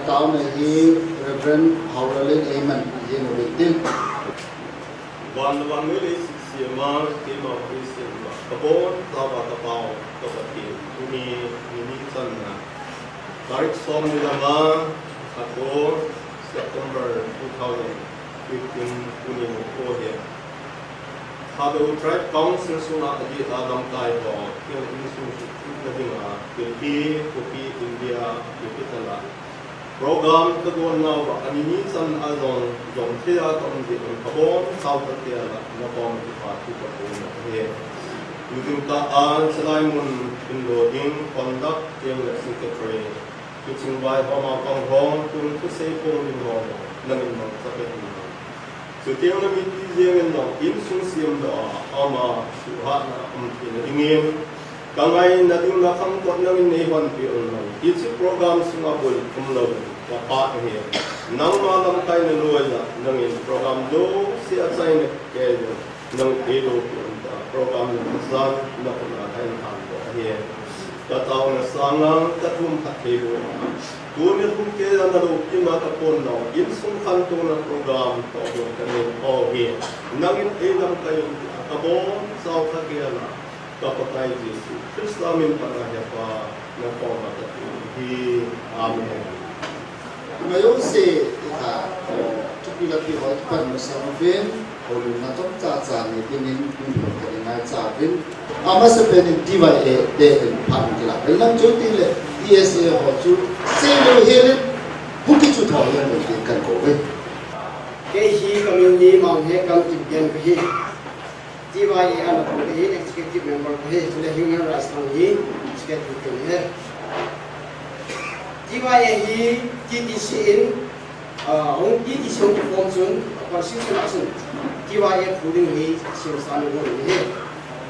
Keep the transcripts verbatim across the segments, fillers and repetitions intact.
Taona hi Reverend Haolalen Amen, ahin uvin tin. Van le vannoi leiset siam a, keima Pathen siam a, kabon chauva kapao, ka Pathen, tuni, nini channa. Tarik som ni le nga, khat ko, September two thousand fifteen, tuni mo ko hi. Thadou Tribe Council sunga adeh a lamkai ho, kei insung sukna dinga, Delhi, Kuki, India, capital a program kagon nauva, ani ni chan a jong, jong thei a kaum jeh un kabon chauva kei a la, nakom kipa thu kathum ahi. Tujing tah a, chalai mun in lo ding, conduct, team le secretary, Kiching vaihom a pang ho, tun thusei phong ding ho, nangin mangcha peh in. Chuteng le mipi jeng in jong insung siamdoh a, ama suhhatna um theina dingin, ka ngaina ding na khangthah nangin nei honpeh un lang. Hiche program sunga boi um lou, ka phat ahi. Nangma lamkaina noiya, nangin program jouse achaina kei jong. Nang eidoh peh un ta, program na san, na khut a thei han ko ahi. Ka taona sanga, ka thum khat thei lou. Tuni thum kei a na loupina ka pon nau, insung khantouna program, ka pon ka nei ko hi. Nangin ei lamkai un ta, kabon chauva kei a la, ka Pakai Jesu Christa min pan a hepa, na koma ka thum hi. Amen. Ima jouse, ita, thupi lapi ho, kipan masang uvin, houlimna chomcha cha nei dingin, hung ding ka ngaicha uvin. Amasapen in T Y A te in phat kilah. Vel lang chu tile, T S A ho chu, sei lou hel in, hung kichu tho hel lou ding kan kou ve. Kei hi ka min hi Manghekam Kipgen kahi. T Y A ana kou hi executive member kahi, chule Human Rights Fund hi secretary kahi. T Y A hi T T C in, ah, hung T T C hung kiform chun, constitution a chun, T Y A phu ding hi semsa ana gon ahi.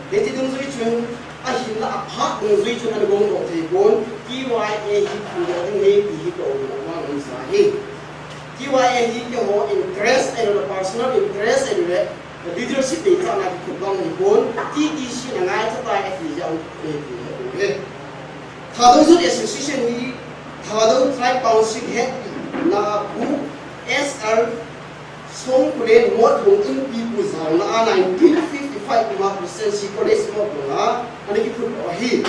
Hiche dungjui chun, ahinla aphat dungjui chun ana gon doh thei pon, T Y A hi phudoh ding ahi ti hi ka umna vang umsa ahi. T Y A hi keiho interest ahilou le, personal interest ahilou le, leadership neitah na kikhut bang hipon, T T C na ngaicha tai ati jeh a um e ti hi ahi. Thadou Youth Association hi Thadou Tribe Council hetpina a pu S R Songkulen Motbung Inpipu jaona a nineteen fifty-five kum a Christian College Motbung a ana kikhut doh ahi.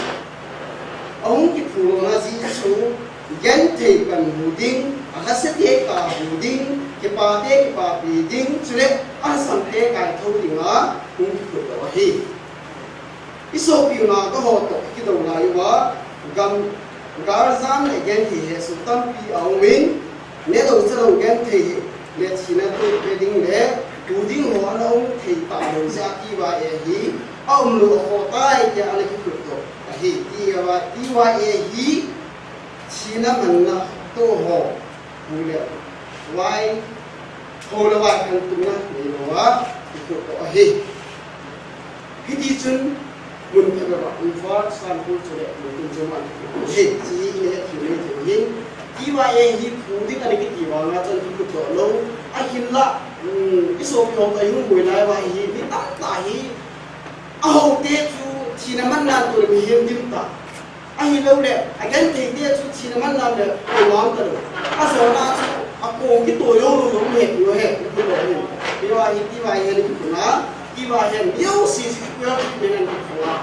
Ahung kiphut lona jeh chu, genthei panhu ding, alhasate kahu ding, kipate kipapi ding, chule alhasate kaithou dinga hung kikhut doh ahi. I sopi u nao teho toh kidou lai uva, gam, galjam le genthei hesoh tampi aumin, nedou chadou genthei le thina toh pe ding le, tu ding ho ana um thei talou jeh a T Y A hi aumlou akhoh tai tia ana kikhut doh ahi. T Y A, T Y A hi thina manna toh ho, pu le vai, hou le vai khantouna neilouva kikhut doh ahi. Hitichun mun phabep a Imphal, Serampore chule mun tin chom a kikhut doh ahi. Hiche hi ina hetthei u ahi. T Y A hi phu ding ana kiti vanga chun kikhut doh lou. Ahinla, um, i sopi ho toh ihung boi lai uva hi, mi tamtah hi, ahoute chu thina manna toh le mihem dimtah. Ahilouleh, agentheite chu thina manna le, aman talou. Ajona chu, akong kitoi joulou jong um ahi, ti ahi, ti ahi. Hiva hi, ti ahi, ti ahi, ti ahi, mi jouse chu equal treatment ana kiphong a.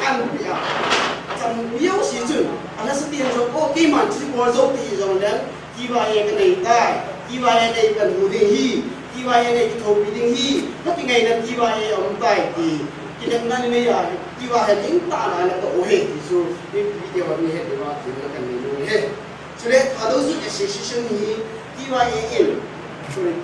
Anpia. Cham mi jouse chun, alhasate in jong, o, keiman chu bol jou ti jongleng, T Y A kanei tai, T Y A nei kamu ding ahi, T Y A nei kithopi ding ahi, kakingaina T Y A aum tai ti. Kinepna nei a, T Y A ding tah a natoh u ahi ti chu, mi, mi video a mi het diuva, themna kanei u ahi. Chule, Thadou Youth Association hi, T Y A in, sorry,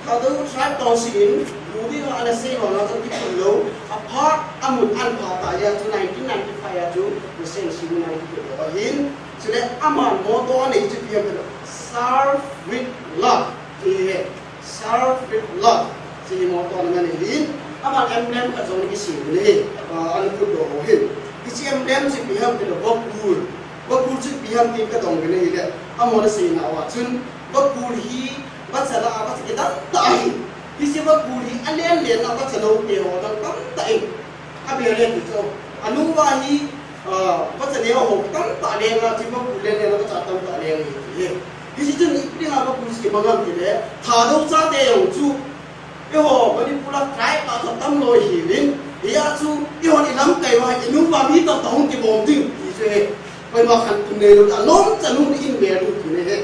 Thadou Tribe Council in, bu ding a ana sei lona chu kiphun lou, aphat, amun an phat tah jeh a chu nineteen ninety-five a chu, Hussein Shibu nineteen ninety-five a hin, Chule aman motto anei chu ipi ham tile, Serve with love. Hiche hi, Serve with love. Hiche hi motto ana nei ahin, aman emblem khat jong kisem in ahi, ah, ana put doh u ahin. Hiche emblem chu ipi ham tile, vakur. Vakur chu ipi ham ti kadong uvin ahile, amahon aseina uva chun, vakur hi, vacha lah a, vacha kidang tah ahi. Hiche vakur hi, alen len a, vacha lou te ho dang tamtah in. Abel le ti chu. Anung uva hi, ah, vacha neo ho tamtah leng a, hiche vakur len len a vacha tamtah leng ahi ti hi. Hiche chun ipi dinga Manipur chu kimang ham tile, Thadou chate jong chu, eiho Manipur a tribe a chu atam loi hiuvin, hia chu, eihon ilamkai uva, inuva mi tamtah hung kibom ding, ti chu ahi. Koima khantou neilou, anom chan hung in value tina ahi.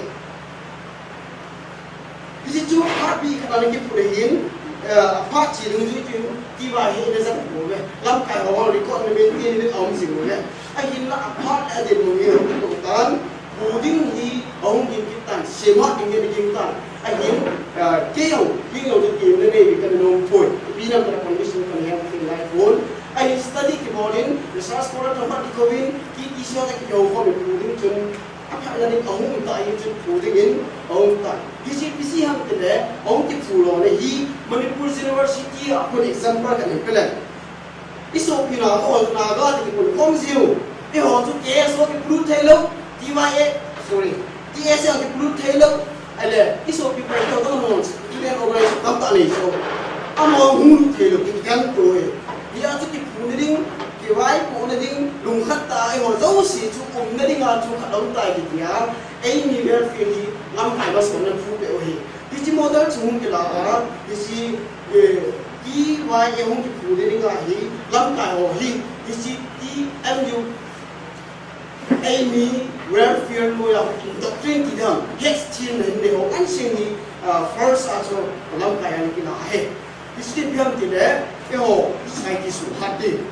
Hiche chu phat bih khat ana kiphut ahin, eh, aphat che ding chu chu, T Y A hi ina jat bouve. Lamkai ho record na maintain in aum jing uve. Ahinla aphat le adin ho hi hung kitoh tan, phu ding hi ahung ging kit tan, semhat ding hi ana ging tan. Ahin, eh, kei jong, kei jong chu ti na nei kana nom poi. Ipi nam kana condition kana hel thei lai pon. Ahin study kibol in, research scholar thamat ding kou in, ki, ki sot a kihou khom in phu ding chun, aphatna ding ahung um tai, hichun phu dingin aum tai. Hiche ipi jeh ham tile, ahung kiphu lona hi Manipur University a kon example kana pe le. Isopina ho Naga te kipun khom jiu. Eiho chu K S O kiplut thei lou, T Y A, sorry, T S A kiplut thei lou. Ahile, isopi pai teu teu hon, student organization tamtah nei chu. Amaho hung lut thei lou, kikhen tou e. Hia chu kiphuna ding, kivaipohna ding, lungkhat tah a eiho jouse chu umna dinga chu khat aum tai kiti a, eimi welfare hi lamkai masang a phu peh u ahi. Hiche model chu hung kila a, hiche, eh, T Y A hung kiphuna dinga hi, lamkai ho hi, hiche T M U Eimi welfare noiya doctrine ti ding, head team na hin nei ho ngan sing hi, ah, first a chu lamkai a kila ahi. Hiche ipi ham tile, eiho society sung khat ding.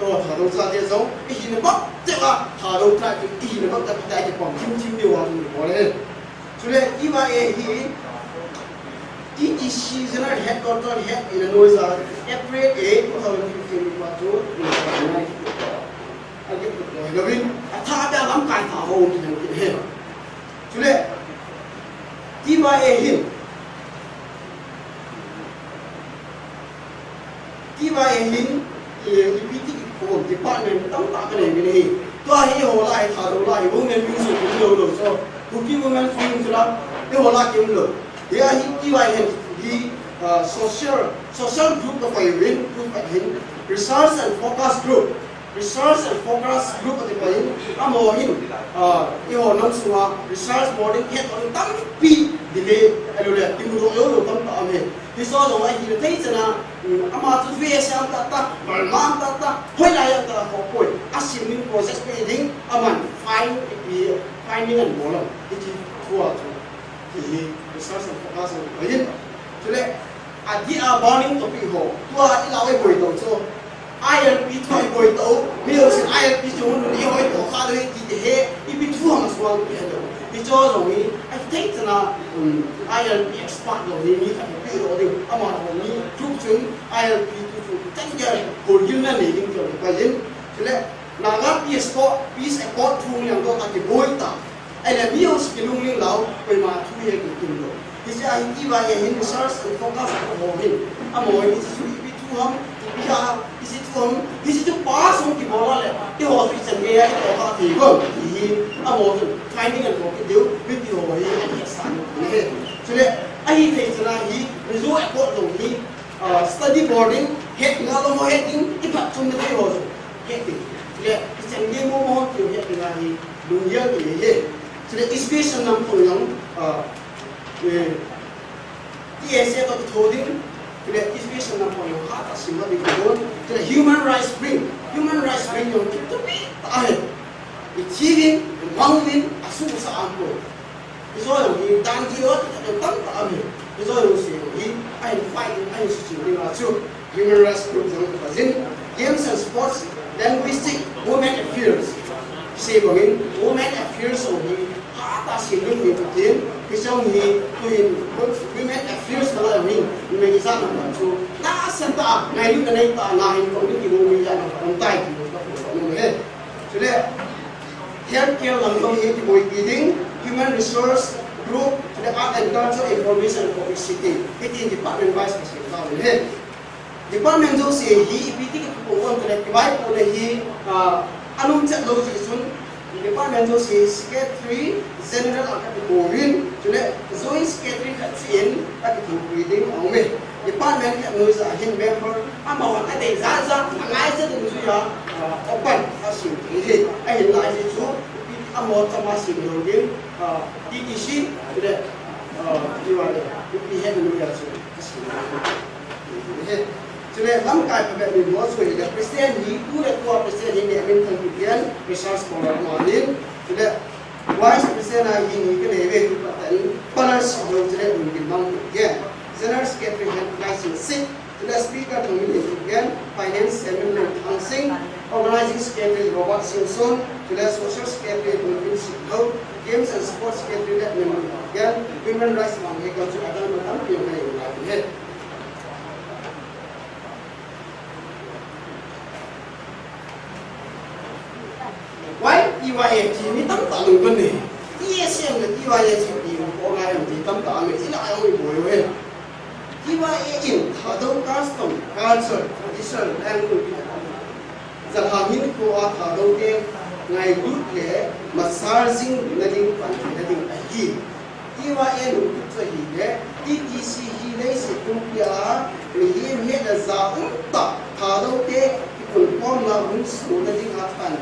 Eiho Thadou chate jong, ihina bang tah a, Thadou chate, ihina bang tah a, kipom thim thim diu a chu ni bol e. Chule, T Y A hi, T T C General Headquarter Head in a noiya, April eight, two thousand fifteen ni pa chu, Akiphut loi louvin, athah a lamkai thah ho um thei kit ahi. Chule, T Y A hin, T Y A hin, eh, ipi ti kibol department tamtah kanei uvin ahi. Tua hi eiho lah hi, Thadou lah hi, women wing chu kium lou lou chu. Kuki women wing chu la, eiho lah kium lou. Hia hi T Y A hin hi, ah, social, social group akoi uvin, group ahin, research and focus group. Research and focus group ati pa in, amaho hin, ah, eiho nam sunga research bol ding het ding tampi delay, ahilou le, kimudoh lou lou tamtah aum e. Hiche jong ahile thei chan a, um, ama chu U S A a um tah tah, Burma a um tah tah, hoilai a um tah tah kho poi. Asim ding project pe ding, aman find, ipi, finding anabol lou. Hiche thu a chu. Hiche hi research and focus ati pa in. Chule, adeh a burning topic ho, tua ilah u iboi tau chu. I L P thu iboi tau, mi jousen I L P chu hun hun eiho itoh kha diu ahi ti te he, ipi thu ham asuang ti he tau. Hiche jong hi, athei chan a, um, I L P expert jong hi mi khat ipi lou ding, amaho mi group chun I L P thu chu, chan gei, holgilna nei ding chu, pa in. Chule, Naga Peace Accord, Peace Accord thu liang doh a kiboi ta. Ahile mi jouse kilungling lou, koima thu hi kitim lou. Hiche a hi T Y A hin research and focus ho hin. Amaho hin hiche chu ipi thu ham, ipi ha, hiche thu ham, hiche chu pass hung kibol a le, eiho chu ichan gei a itoh kha thei ham, ti hi, amaho chu finding anabol kit diu, mipi ho hi, ahi asan, ahi. Chule, ahithei chan a hi, Mizo Accord jong hi, Ah, study bol ding, het nga lou mo het ding, iphatchomna thei ho chu het ding. Chule, ichan gei mo mo ho chu het ding ahi, lunggel ti ahi. Chule, education lam kon jong, ah, eh, T S A toh kitho ding, chule, education lam kon jong hatah a simdoh ding kibol. Chule, human rights bring, human rights bring jong kitupi tah ahi. Ithi uvin, imang uvin, asuhsah aum poi. Hiche jong hi dan gei lou, tamtah aum e. Hiche jouse hi, ahin fight, ahin suchin ding a chu. Human rights group jong kajin. Games and sports, linguistic, women affairs. Kisei bangin, women affairs jong hi, hatah a sem ding ahi tin. Hiche jong hi, tuhin, women affairs kala jong hi, mi ijat na chu. Nasan tah, ngailutna nei tah, nahin kong ding kibol mi ijat na um tai ti, ka pu ka um e. Chule, healthcare lam jong hi kiboipi ding, human resource group, chule art and culture, information and publicity. Hitin department wise kasem tau ahi. Department jouse hi ipi ti kipo um tile kivaipohna hi, ah, anom chet lou jeh chun department jouse hi secretary general a kakipouvin, chule joint secretary khat cheh in kakithopi ding aum e. Department khat noiya hin member amahon adei jat jat, angaichat dungjuia, ah, open asem thei ahi. Ahinla hichu, ipi ti Amo chama sim lou ding, ah, T T C, chule, ah, T Y A, ipi het nu ya chu, asim lou ding. He, chule lamkai phabep min ho chu hile, President hi, tu le tua President hi, Nehminthang Kigen, Research Scholar amanin, chule, Vice President a hi, hi ka nei ve, tu pa tan, Panal Sihou, chule, Lunginmang Kigen, General Secretary Henplai Singsit, chule Speaker Thangminlen Kigen, Finance Chairman Lungthang Sing, Organizing Secretary Robert Singson, chule Social Secretary Bulbin Singho, Games and Sports Secretary Letmem Kigen, Women Rights Bang he kam chu adang adang piang ka nei lai he. Why T Y A chi mi tamtah lung kan nei. T S M le T Y A chi mi ko ngai am ti tamtah me ila ai oi boi we. T Y A in Thadou custom, culture, tradition, language, Jalhang hinkho a Thadou te ngailut le masal jing na ding pan na ding ahi. T Y A lungtup chu ahile, T T C hi leiset pumpi a mihem het le ja umtah Thadou te kipunkhomna hun suna ding a pan,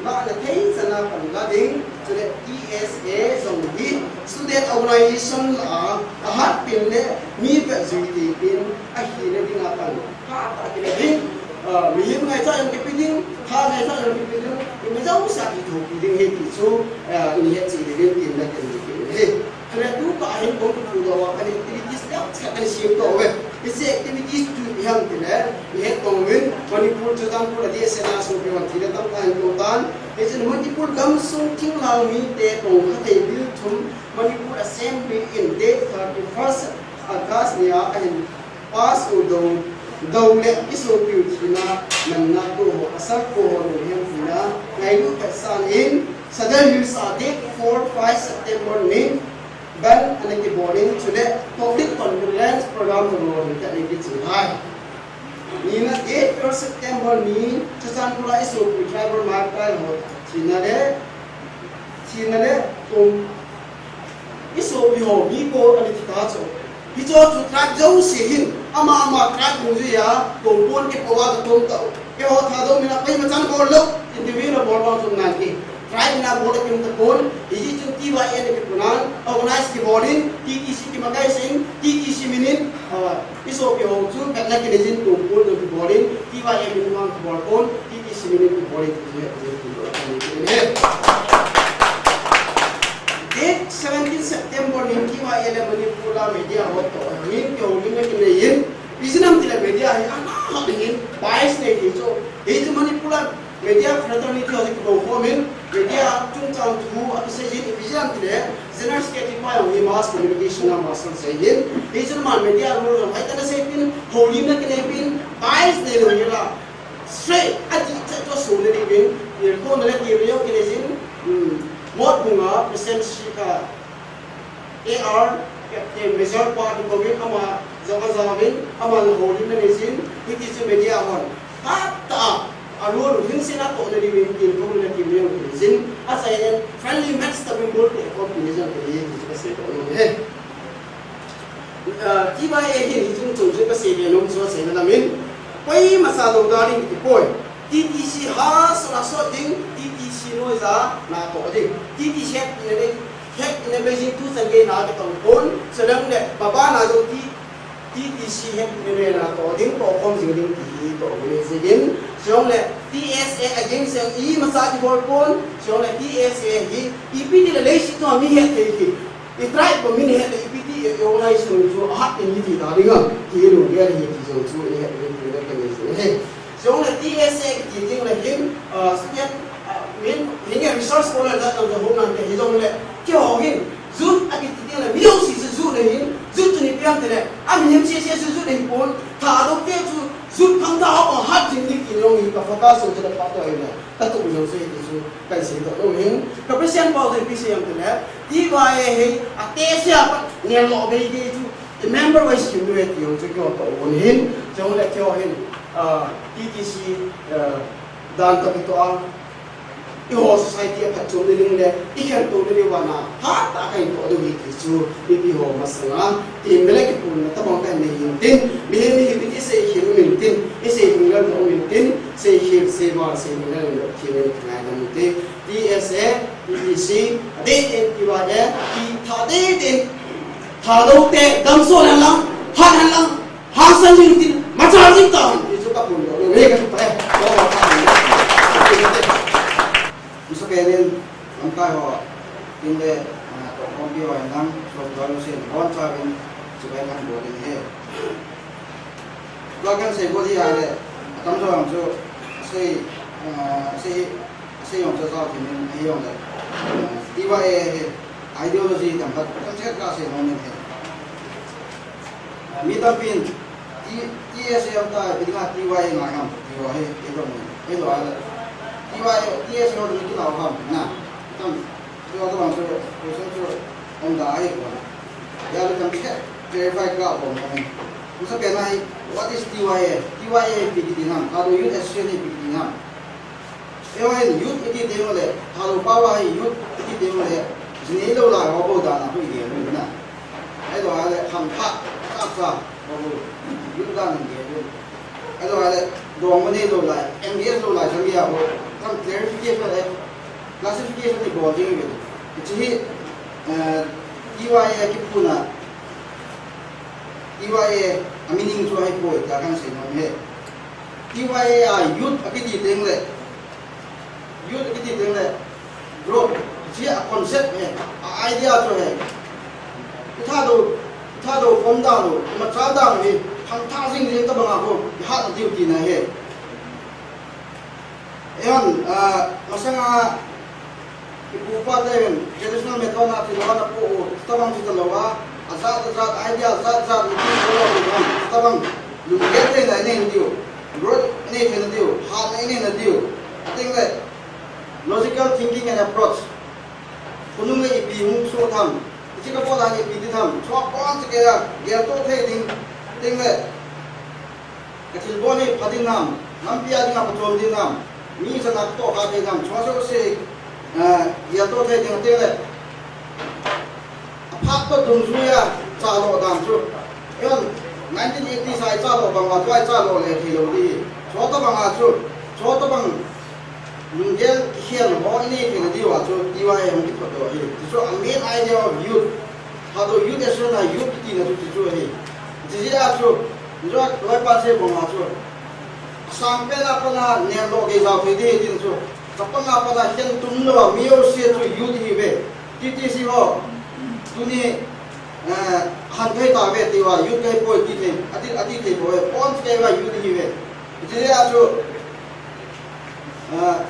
lahna thei chana pan la ding, chule T S A jong hi student organization lah a, ahat pin le mi vet jui te pin ahina ding a pan. Khat a kile ding, ah, mihem ngaichat jong kipe ding, khat ngaichat jong kipe ding, ima jouse a kithopi ding ahi ti chu, ah, i het cheh ding tin na ken ding ahi. Chule tu ka hin bong tu do wa kan activities ya cha kan sim to ve. Hiche activities chu ipi ham tile, i het tong uvin, Manipur Churachandpur a D S A na sopi hon thina tamtah ahin to tan. Hichun Manipur gamsung thinglhang mite tong kha thei bil thum Manipur Assembly in date thirty-first August nia ahin pass u dou, dou le i sopiu thina manna tu ho, asal tu ho dou hen tina, ngailu phat san in, Sadar Hills a date four, five September ni, ban ana kibol in, chule public condolence program ho dou hen tina kichi hai. Nina date twelve September ni, Churachandpur a i sopiu tribal martyr ho thina le, thina le, tum, i sopi ho mi ko ani thi ta chu. Hicho chu tribe jouse hin, ama ama tribe dungjui a, tompon kipou a katom tau. Keiho Thadou min a koima chan bol lou, interview na bol bang chu ngan ke. Tribe min a bol a kim tapon, hijeh chun T Y A na kipunan, organize kibol in, T T C kimakai sin, T T C min in, ah, i sopi ho chu, vet na kinei jin tompon jong kibol in, T Y A min vang kibol pon, T T C min in kibol in, ti hi, ti hi, ti hi, ti hi. Date seventeen September ni T Y A le Manipur a media ho toh hin kihoulimna kinei in, ipi jeh ham tile media hi ana hat in bias nei thei chu. Hichu Manipur a media fraternity ho kikou khom in, media chungchang thu akisei jin, ipi jeh ham tile General Secretary pa jong hi mass communication a master sei jin. Hichu man media role jong hoitah in asei pin, houlimna kinei pin, bias nei lou hi la. Straight, adih chet chu aso na ding in, tilkhouna le tilreo kinei jin, hmm, Motbung a President Sri, ah, A R, Captain Major pa kikou in, ama jong ajaovin, aman houlimna nei jin, hiti chu media hon, phatah a, a role u hingset a tohna ding in, tilkhouna le tilreo kinei jin, achai in, friendly match tabang bol te khom kinei jin, kinei jin, ti chu kasei toh nom e. Ah, T Y A hin hichung chung chu kasei be nom chu aseina lam in, koima cha dou da ding kiti poi. T T C ha sot a sot ding, T T C noiya na toh ding. T T C het ina le, het ina le jing tu chan gei na kitong pon, chuleh le, baba na jong T, T T C het ina le na toh ding, toh khom jing ding ti hi toh le jing in. Chuleh T S A against jong ima cha kibol pon, chuleh T S A hi, ipi ti le leiset chunga mi het thei hi. I tribe ko min het le ipi ti i organization chu ahat in i ti ta ding a, ti lungel hi ti jong chu i het le ti le ka nei jing ahi. Jong le T S A kiti ding le hin, ah, student, ah, min, min nge research scholar jat jong jong hung nang te hi jong le, keiho hin, youth a kiti ding le, mi jouse chu youth le hin, youth chu ni piang te le, a mihem sese chu youth le hi pon, Thadou te chu youth khangthah a hat jing ding ti jong hi ka focus jong chu le pha to hi le, ka tup jong chu hi ti chu, Kan sei toh nom in, ka President pau toh ipi sei em tile, T Y A hi, a te sia pat, nel lo bei gei chu, i member wise kim du e ti jong chu keiho toh un hin, chuleh keiho hin, ah, T T C, ah, dan toh kitoh a, eiho society a phatchomna ding le, i khantouna ding vang a, phatah a kahin toh diu ahi ti chu, mipi ho masanga, temna le kipunna tabang kahin nei hin tin, mihem mihem in i seikhel u min tin, i seilung lel u min tin, seikhel, seival, seilung lel u min tin, i ngaidam u te, T S A, Pi si, adeh in T Y A, pi tha deh in. Thadou te, gamsot hen lang, hat hen lang, hangsan jing tin, machal jing tan, ti chu ka phongdoh le, le ka pa e. Masa penin, lamkai ho, tin le, ah, tohkhompi ho hen lang, so, so, so, so, bon sa bin, chibai lang bo din he. Tua kan sei bol hi a le, atam jo ang chu, sei, ah, sei, sei jong chu jao thei in, ahi jong le, ah, T Y A hi ideology tam khat, tam chet ka sei nom in he. Ah, mi tampin, T-, T S A am ta, bidinga T Y A ngai ham, T Y A hi, ei dong in, ei lo a le. T Y A, T S A ho ding kinau ham, na, tam, Tua ka bang chu, question chu, um da ahi ko. Ya le tam che, clarify ka bol mo ni. Masa pen ahi, what is T Y A? T Y A ipi kiti ham, Thadou Youth Association ipi kiti ham. Eiho hin youth iti teng le, Thadou paova hi youth iti teng le, jinei lou lai ho bou dan a hui le na. Ahilou le, kham kha, kha kha, ho bou, youth dan a le. Ahilou le, dongma neilou lai, engage lou lai, jang ya ho, tam clarification le, classification ni bol ding ve. Hiche hi, eh, T Y A kiphutna, T Y A a meaning chu ahipoi, tia kan sei nom e. T Y A a youth akiti teng le, youth akiti teng le, growth, hiche a concept e, a idea chu ahi. I Thadou, i Thadou form dan u, i machal dan u hi, khangthah jing jing tabang a ho, i hatna diu tina ahi. Eiho, ah, masanga, ipu ipa ten traditional method a thil ho ana po u, tabang chu talou a, ajat ajat, idea ajat ajat, iti talou u, tabang, lunggel theina inei diu, growth inei theina diu, hatna inei na diu, ateng le, logical thinking and approach, khonung le ipi hung soh tham, hiche ka bol a ipi ti tham, chua pon che kei a, geltoh thei ding, ateng le, Ka thilbol hi pha ding ham, lampi a dinga phatchom ding ham, mi sana katoh kha thei ham, chua jouse, eh, geltoh thei ding teng le. Aphat toh dungjui a chaloh dan chu. Eiho nineteen eighties a i chaloh bang a, tua i chaloh le thei lou ding. Chua tabang a chu, chua tabang Lunggel kikhel ho inei theina diu a chu T Y A hung kiphutdoh ahi. Chuchu a main idea of youth. Thadou Youth Association a youth kitina chu chuchu ahi. Chuche jeh a chu, njo loipan sei bang a chu. Asang pen a pat a nemdoh gei jao thei ding ahi tin chu. Chapang a pat a khen tum lou a mi jouse chu youth ahiuve. T T C ho. Tuni, eh, han thei tauve tia youth kahi poi ti thei. Ati, ati thei poi. Pon kei va youth ahiuve. Chuche jeh a chu, ah,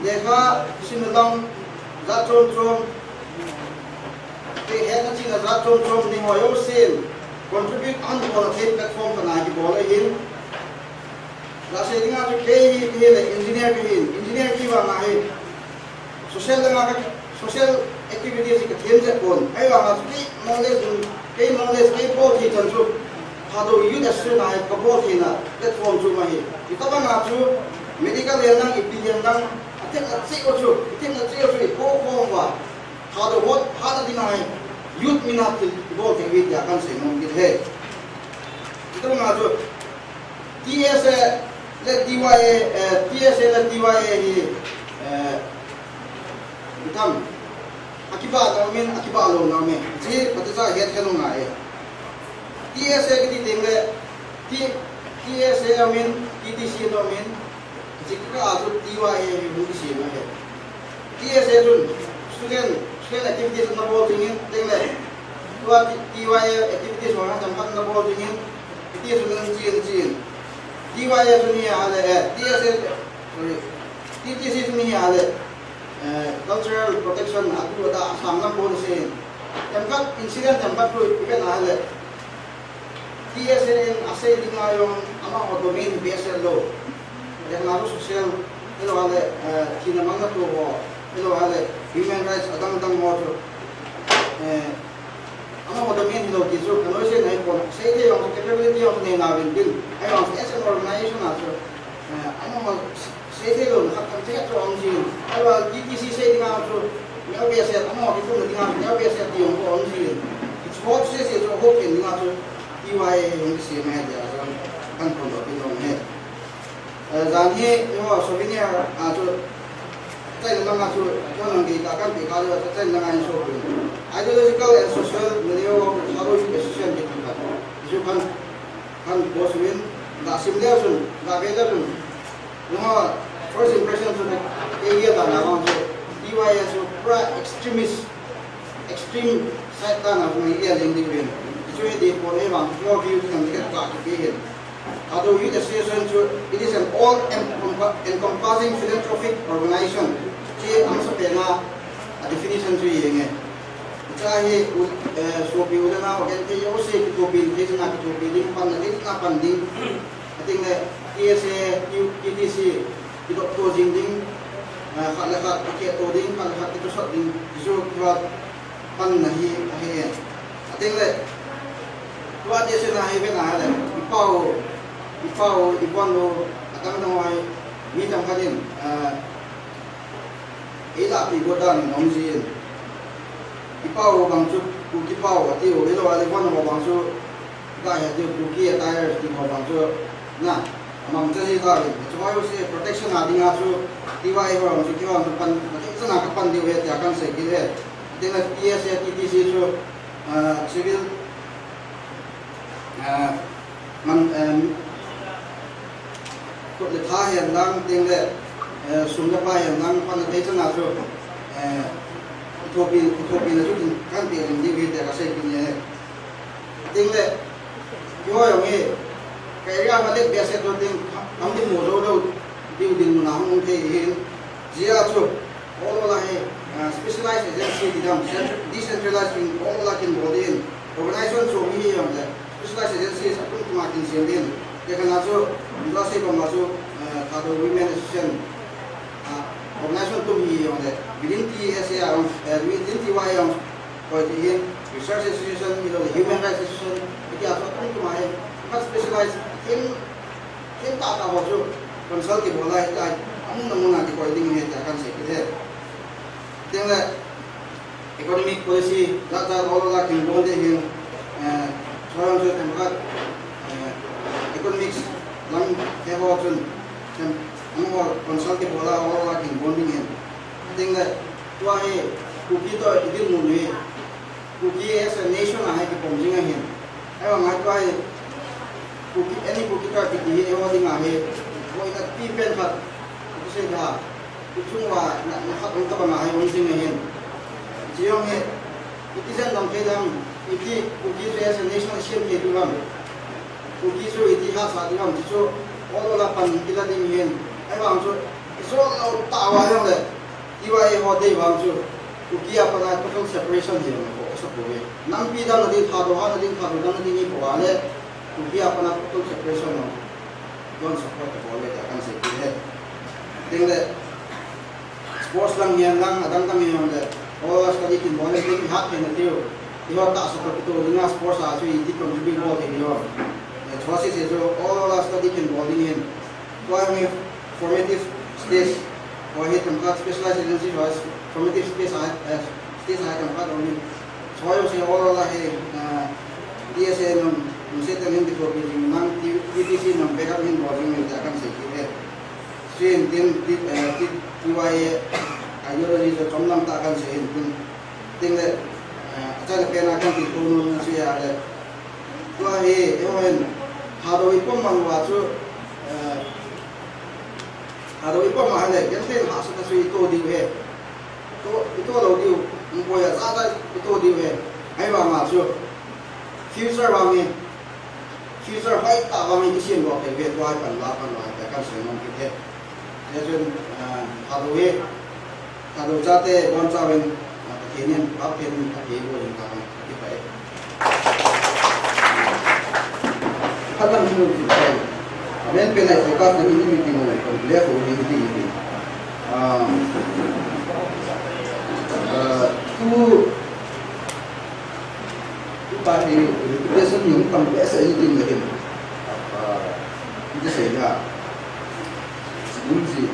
lekha simna dang jat chom chom, te hetna chihna jat chom chom nei ho jousen contribute ahin bolna thei platform khat ana kibol ahin. Lasei dinga chu kei hi, kei hi le engineer kahin, engineer kahi vang a hi. Social langa ka, social activities hi ka them jep pon. Ahivanga chu kei knowledge, kei knowledge, kei bol thei chan chu Thadou Youth Association a hi ka bol theina platform chu um ahi. Hitabang a chu medical hihen lang, ipi hihen lang, athemna cheh u chu, athemna cheh u chu i pokhom uva, Thadou ho hatna dinga hi youth min a thil i bol thei uve tia kan sei nom kit e. Hitabang a chu T S A le T Y A, eh, T S A le T Y A hi, eh, itam, akibahna um in, akibah louna um e. Hiche phatecha het khen u ngai e. T S A kiti teng le, T-, T S A um in, T T C um in, hiche kikah a chu T Y A hi hung kisem ahi. T S A chun student, student activities ana bol ding in, teng le, tua T-, T Y A activities ho jong khat ana bol ding in, T S A chun ana chen, chen. T Y A chun hi ahile, eh, T S A, sorry, T T C chun hi ahile, eh, cultural protection, atu ada, asang lam bol ahi. Themkhat incident themkhat chu i vet a ahile, T S A in asei dinga jong amaho domain hi behseh lou. Ahile social, ahilou ahile, eh, thina mangna thu ho, ahilou ahile human rights adang dang ho chu, eh, amaho domain hilou ti chu, kanoise nai pon, seithei jong chu capability jong chu nei nauvin tin, ahivang chu as an organization a chu, eh, amaho seithei louna khat tam chet chu aum jin, ahivang T T C sei dinga chu, neo behseh, amaho kithumna dinga chu neo behseh ti jong chu aum jin, hiche ho chu sese chu hokhen dinga chu, T Y A hi hung kisem ahi tia chu, kan phondoh kit nom e. Eh, jan hi, eiho souvenir a chu, China langa chu, chuan ang dei ta kan ti kha leh, China langa in so pui. Ideological and social, Naliho Thadou Youth Association ti kha. Chu kan, kan post win, ga sim leh chun, ga ve leh chun. Nunga first impression chu, area ta na bang chu, T Y A chu, pura extremist, extreme side ta na chu, area ling ding win. Chu e di po le bang, chu view kan ka ki pe hin. Thadou Youth Association chu, it is an all encompa-, encompassing philanthropic organization. Chi ang sa pena, a definition chu yeng e. Cha hi, u, eh, sopi u le nau, kan te yo se, kithopi, te na kithopi ding, pan na, te na pan ding. Ating le, T S A, T T C, kidop to jing ding, eh, khat le khat, kikhe to ding, khat le khat, kitosot ding, kisu, kiwa, pan na hi, ahi e. Ating le, tua T S A na hi ve na le, i pau, i pau, i pon lo, atang dang wai, mi tam khat in, eh, Ei lahpi go dan in um jin. I pau bang chu, Kuki pau, ati u, ei lo, a le von ho bang chu, ga he tiu, Kuki attire ti ho bang chu, na, amang cha ji ta le, chu ho se protection a dinga chu, T Y A ho bang chu, ki ho bang chu pan, na ti chana ka pan diu he, tia kan sei kit e. Ati na T S A, T T C chu, ah, civil, ah, Man, em, khut le tha hian lang, ting le, eh, sum le pai hian lang, pan le thei changa chu, eh, thupi, thupi na chu kan ti ring ding hi te ka sei kin e. Ting le, ki hoi ong e, ka area ma le bia se to ting, ang din mo zo lo, diu din mo na hong thei hin, zia chu, All over hi, ah, specialized agency ti dam, central, decentralized in all over kin bol din. Organization chu mi hi jong le, specialized agency sa kum kum a kin siam din. Te kana chu, industry bang ma chu, ah, Thadou Women Association, ah, organization tum hi jong le, within T S A jong, eh, within T Y A jong, koi ti hi, research association, mi lo le human rights association, ti a chu kum kum a hi, specialized in Thil tah tah ho chu consult kibol lai, lai, amun amun a kikoi ding ahi tia kan sei kit e. Tin le, economic policy, jat jat all la kin bon ding ahi, eh, choi chu themkhat, eh, economics lam te ho chun, them, amun ho consult kibol lai all la kin bon ding ahi. Tin le, tua hi, Kuki toh idinmun hi, Kuki as a nation a hi kipom jing ahin. Ahivang a tua hi Kuki, any Kuki tribe kiti hi eiho dinga hi boina pi pen khat, iti sei da, ichung uva na, na khat hung tabang a hi hung jing ahin. Hiche jong hi, iti jen dam thei dam, iti Kuki as a nation siam thei diu ham. Kuki chu iti hahsa diu ham, ti chu all over a pan kila ding ahin. Ahivang chu, ijou lou tah uva jong le, T Y A ho dei vang chu, Kuki a pat a total separation hi jong ko sa poi. Nampi damna ding, Thadou hatna ding, Thadou damna ding hi ko a le, Kuki a pat a total separation jong, don't support the bol le, tia kan sei kit e. Tin le, sports lang hihen lang, adang dang hihen le, all study kin bol le, tin hat theina diu. Eiho tahsa toh kitoh dinga sports a chu iti contribute bol thei diu. Eh, chua sese chu, all study kin bol ding ahin. Tua hi formative stage, tua hi themkhat specialized agency ho formative space a, eh, stage a themkhat aum in. Choi ho se all la hi, ah, T S A nung, nung se teng in kithopi ding nang, T-, T T C nung backup hin bol ding tia kan sei kit e. Sin tin, ti, eh, ti, T Y A ideology chu chomlam tah kan sei in tin. Tin le, eh, achaina pen a kan ti thum nom chu ahile. Tua hi, eiho hin, Thadou i pom mang uva chu, eh, Thadou i pom a le, genthei hahsatna chu i to diu ahi. To, i to lou diu, um poi a, ja ja i to diu ahi. Ahivang a chu, future vang hi, future hoitah vang hi kisem lou thei uve, tua hi pan la, pan la, tia kan sei nom kit e. Hijeh chun, ah, Thadou hi, Thadou chate bonchauvin, ah, Pathen in, Pathen in, Pathen in, Pathen in, Pathen in. Khat lang chu, amen pen a focus na in meeting ho, kon le ko ni ti ni. Ah, ah, tu, tu pa hi reputation jong tam behseh in tin le hin. Ah, ti sei na. Sim ji.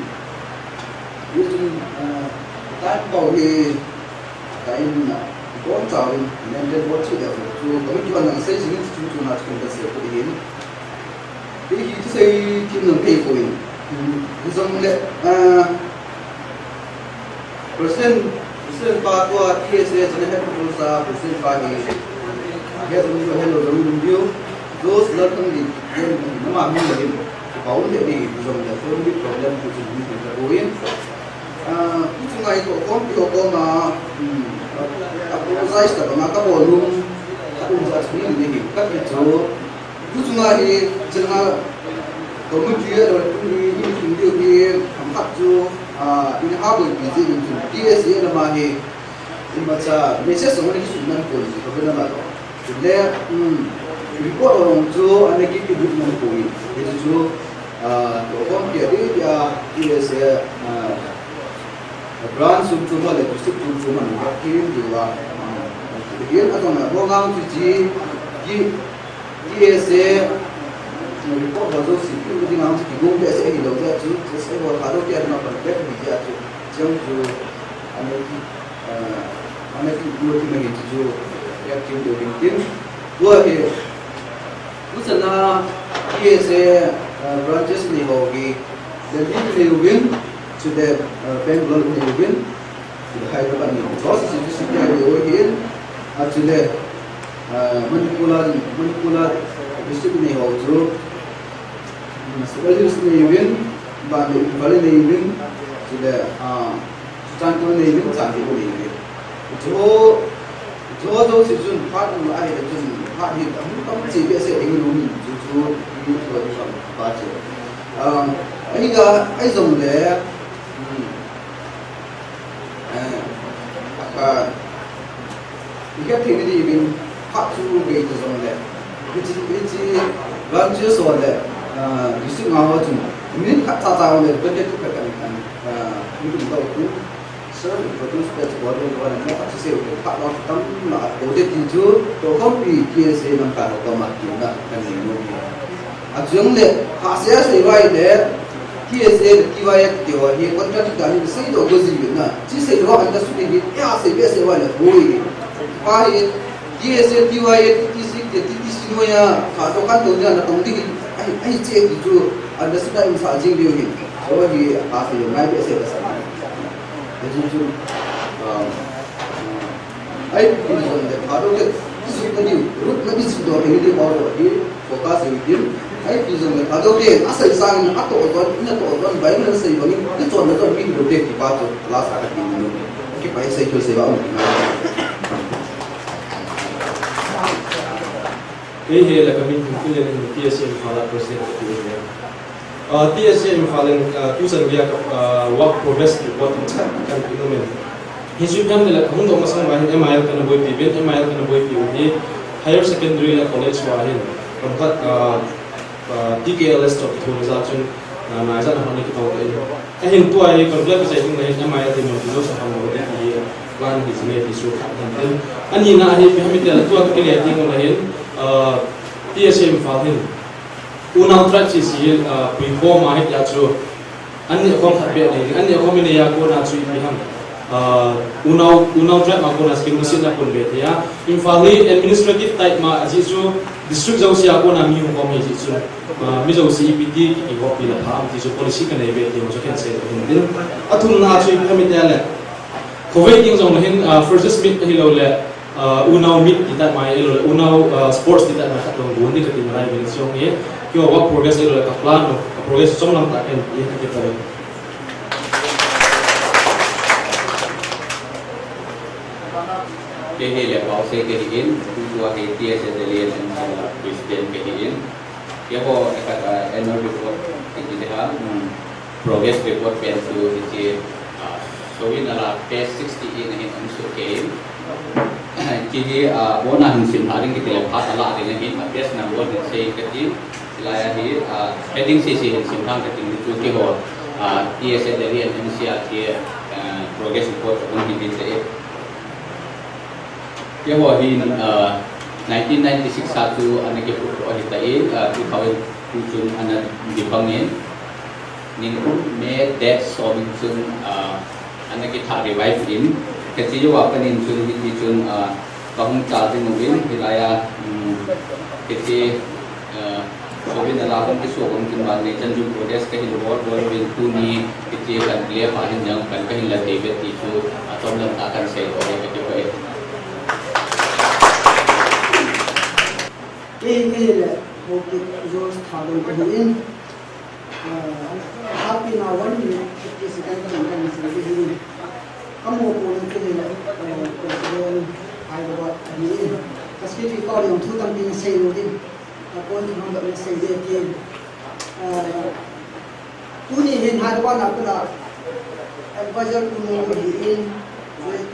Hichun, ah, time bou hi, time, ah, bonchauvin, mandate bou chu le chu, committee hon ana sei jing in chu chu na chu kasei poi hin. Hi hi chu sei thim nang thei poi. Hijongle, ah, President, President pa tua T S A General Headquarters a President pa hi, ah, he jong diu, hello jong diu. Those learning di, then nama mi le, pa un le di, jong le, so ni problem tu chu ni ta ko in. Ah, tu chu ngai to kom, to kom a, hmm, apologize ta ba nga ka bo lum, ka um ja chu ni ni, ka ke chu. Tu chunga hi, chunga committee a loi pum ni, ni tum diu hi, ham khat chu, ah, in ha boi pi jin in chun, T S A lama hi, in ma cha, message song ni sun nan pon ji, ko na ma lo. Le, um, report ong chu, ana ki ki nan pon. Hi chu chu, ah, to kom ki a di, ya, T S A, ah, branch sum chu ma le, district sum chu ma ni, ka ki diu a, ah, hi a tong na, bo ngang chu ji, ki, T S A, report ho jouse, pi u ding ang chu kigong behseh ahilou jeh chun, T S A ho Thadou te a ding a contact ni jeh chun, cheng chu, ana ki, ah, ana ki, pu ki ma hin chu, ya kin deu ding tin. Tua hi, tu chana T S A, ah, branches ni ho hi, Delhi nei uvin, chule, ah, Bangalore nei uvin, Chule Hyderabad ni, South East District ni ahi, ahin, a chule, ah, Manipur a, Manipur a district nei ho chu, um, Central Hills nei uvin, ban le Imphal nei uvin, chule, ah, Churachandpur nei uvin, Chandel nei uvin. Chu, chu jouse chun phat um ahi le chun phat hi tam tam chi behseh ding in um in chu chu ni chu ni kam pa chu. Um, ahi ga, ahi jong le, um, Eh, ka, i ka thei ni di bin, phat chu gei ta jong le. Hichi, hichi, branches ho le, ah, district nga ho chun, minute khat cha cha le, twenty two khat kan, kan, ah, ni kum ta u tu. Sir, introduce page board le, wan na khat chu sei u, phat lo tam na, ko te ti chu, to kom pi T S A lam ka ho to ma ti na, kan ni no. A chung le, ha se a sei vai le, T S A le T Y F te ho hi contract ta hi seidoh go ji na. Chi seidoh an ta su ni hi, a sei be sei vai le boi. Pa hi, T S A, T Y A, T T C te, T T C noiya, kha to kan to nia na tong ding hi, ahi, ahi che ti chu, an ta su ta in sa jing diu hi. So hi, a sei ngai be sei ta sa. Ahi chu chu, um, Ahi, pi jong le Thadou te, suk na diu, rut na di suk do, hei di pau do, hi, focus hi din. Ahi, pi jong le Thadou te, a sei sang in, a to don, na to don, bai na sei bang in, na chon na don, pi do te, ki pa to, la sa ka tin no. Ki pa sei to sei ba, um, ki na. Kei hi la ka min Thingpinlen, T S A Imphal a president ka ti hi. Ah, T S A Imphal in, ah, tuchan geiya, ah, work progress report in chat kan pe nom in. Hichu ipi ham le la kahung doh masang uva hin M I L kana boipi uvin, M I L kana boipi u hi higher secondary le college uva hin. Kam khat, ah, ah, T K L S toh kithona jeh chun, ah, nai jat a hon kitong in. Ahin tua hi kam khat kichai ding le hin M I L ti nom ti lo sa ham lo ti hi plan hi jing e ti chu khat hin tin. Ani na hi ipi ham ti le tua kile ding le hin, ah, T S A Imphal hin. Unau tribe sese, ah, puikhom ahi tia chu. An neh khom khat beh nei ding, an neh khom i nei a kona chu ipi ham. Ah, unau, unau tribe a kona scheme ni sina kon be thei a. Imphal hi administrative type ma ahi chu district jouse a kona mi hung khom ahi chu. Ah, mi jouse ipi ti ki, ki hop pi la pha am ti chu policy ka nei be ti chu ken sei hin din. Athumna chu ipi ham i tia le. Khovei ding jong hin, ah, Freshers' Meet ahilou le, ah, Unau Meet ti type mai ahilou le, Unau, ah, Sports ti type mai khat jong gon ding kati nalai vin jong hi, keiho work progress ahilou le, ka plan u, ka progress chomlam tah ken, hi kati pa. Kei hi Lepao Sei kahi in, tutua hi T S A Delhi and N C R President kahi in. Keiho, eh, khat, ah, annual report, kiti le ha, um, progress report pen chu hiche, ah, so in ala page sixty-eight na hin um soh kei in. Kei hi, ah, abona hin sim lha ding kiti le phat ala ding ahin, ah, page number hin sei kati, hilai a hi, ah, heading sese hin sim lha kati chu keiho, ah, T S A Delhi and N C R kei, ah, progress report chu um hin te. Keiho hin, ah, nineteen ninety-six a chu ana kiphut ahitai, ah, two thousand two chun ana defunct in. Ningkum May date som in chun, ah, ana kithah revive in. Hiche jouva pat in chun hiti chun, ah, kahung chal ding uvin, hilai a, um, hiche, ah, so Vin ala kon kiso kon kin ban nei chan jun protest kahin bol bol vin tuni kiti kan claim a hin jang kan kahin la thei ve ti chu atom lam ta kan sei ko ve kiti ko e. Kei, kei le, Haokip George Thadou kahi in, ah, happy na one minute fifty second ka kan kan sei ve hi. Ka mo ko na kei le, eh, President Hyderabad ahi in. Ka secretary ko le thu tampi na sei lo din. Ka point hung dot na sei ve tin. Ah, Tuni hin Hyderabad a kona advisor tumu hi in,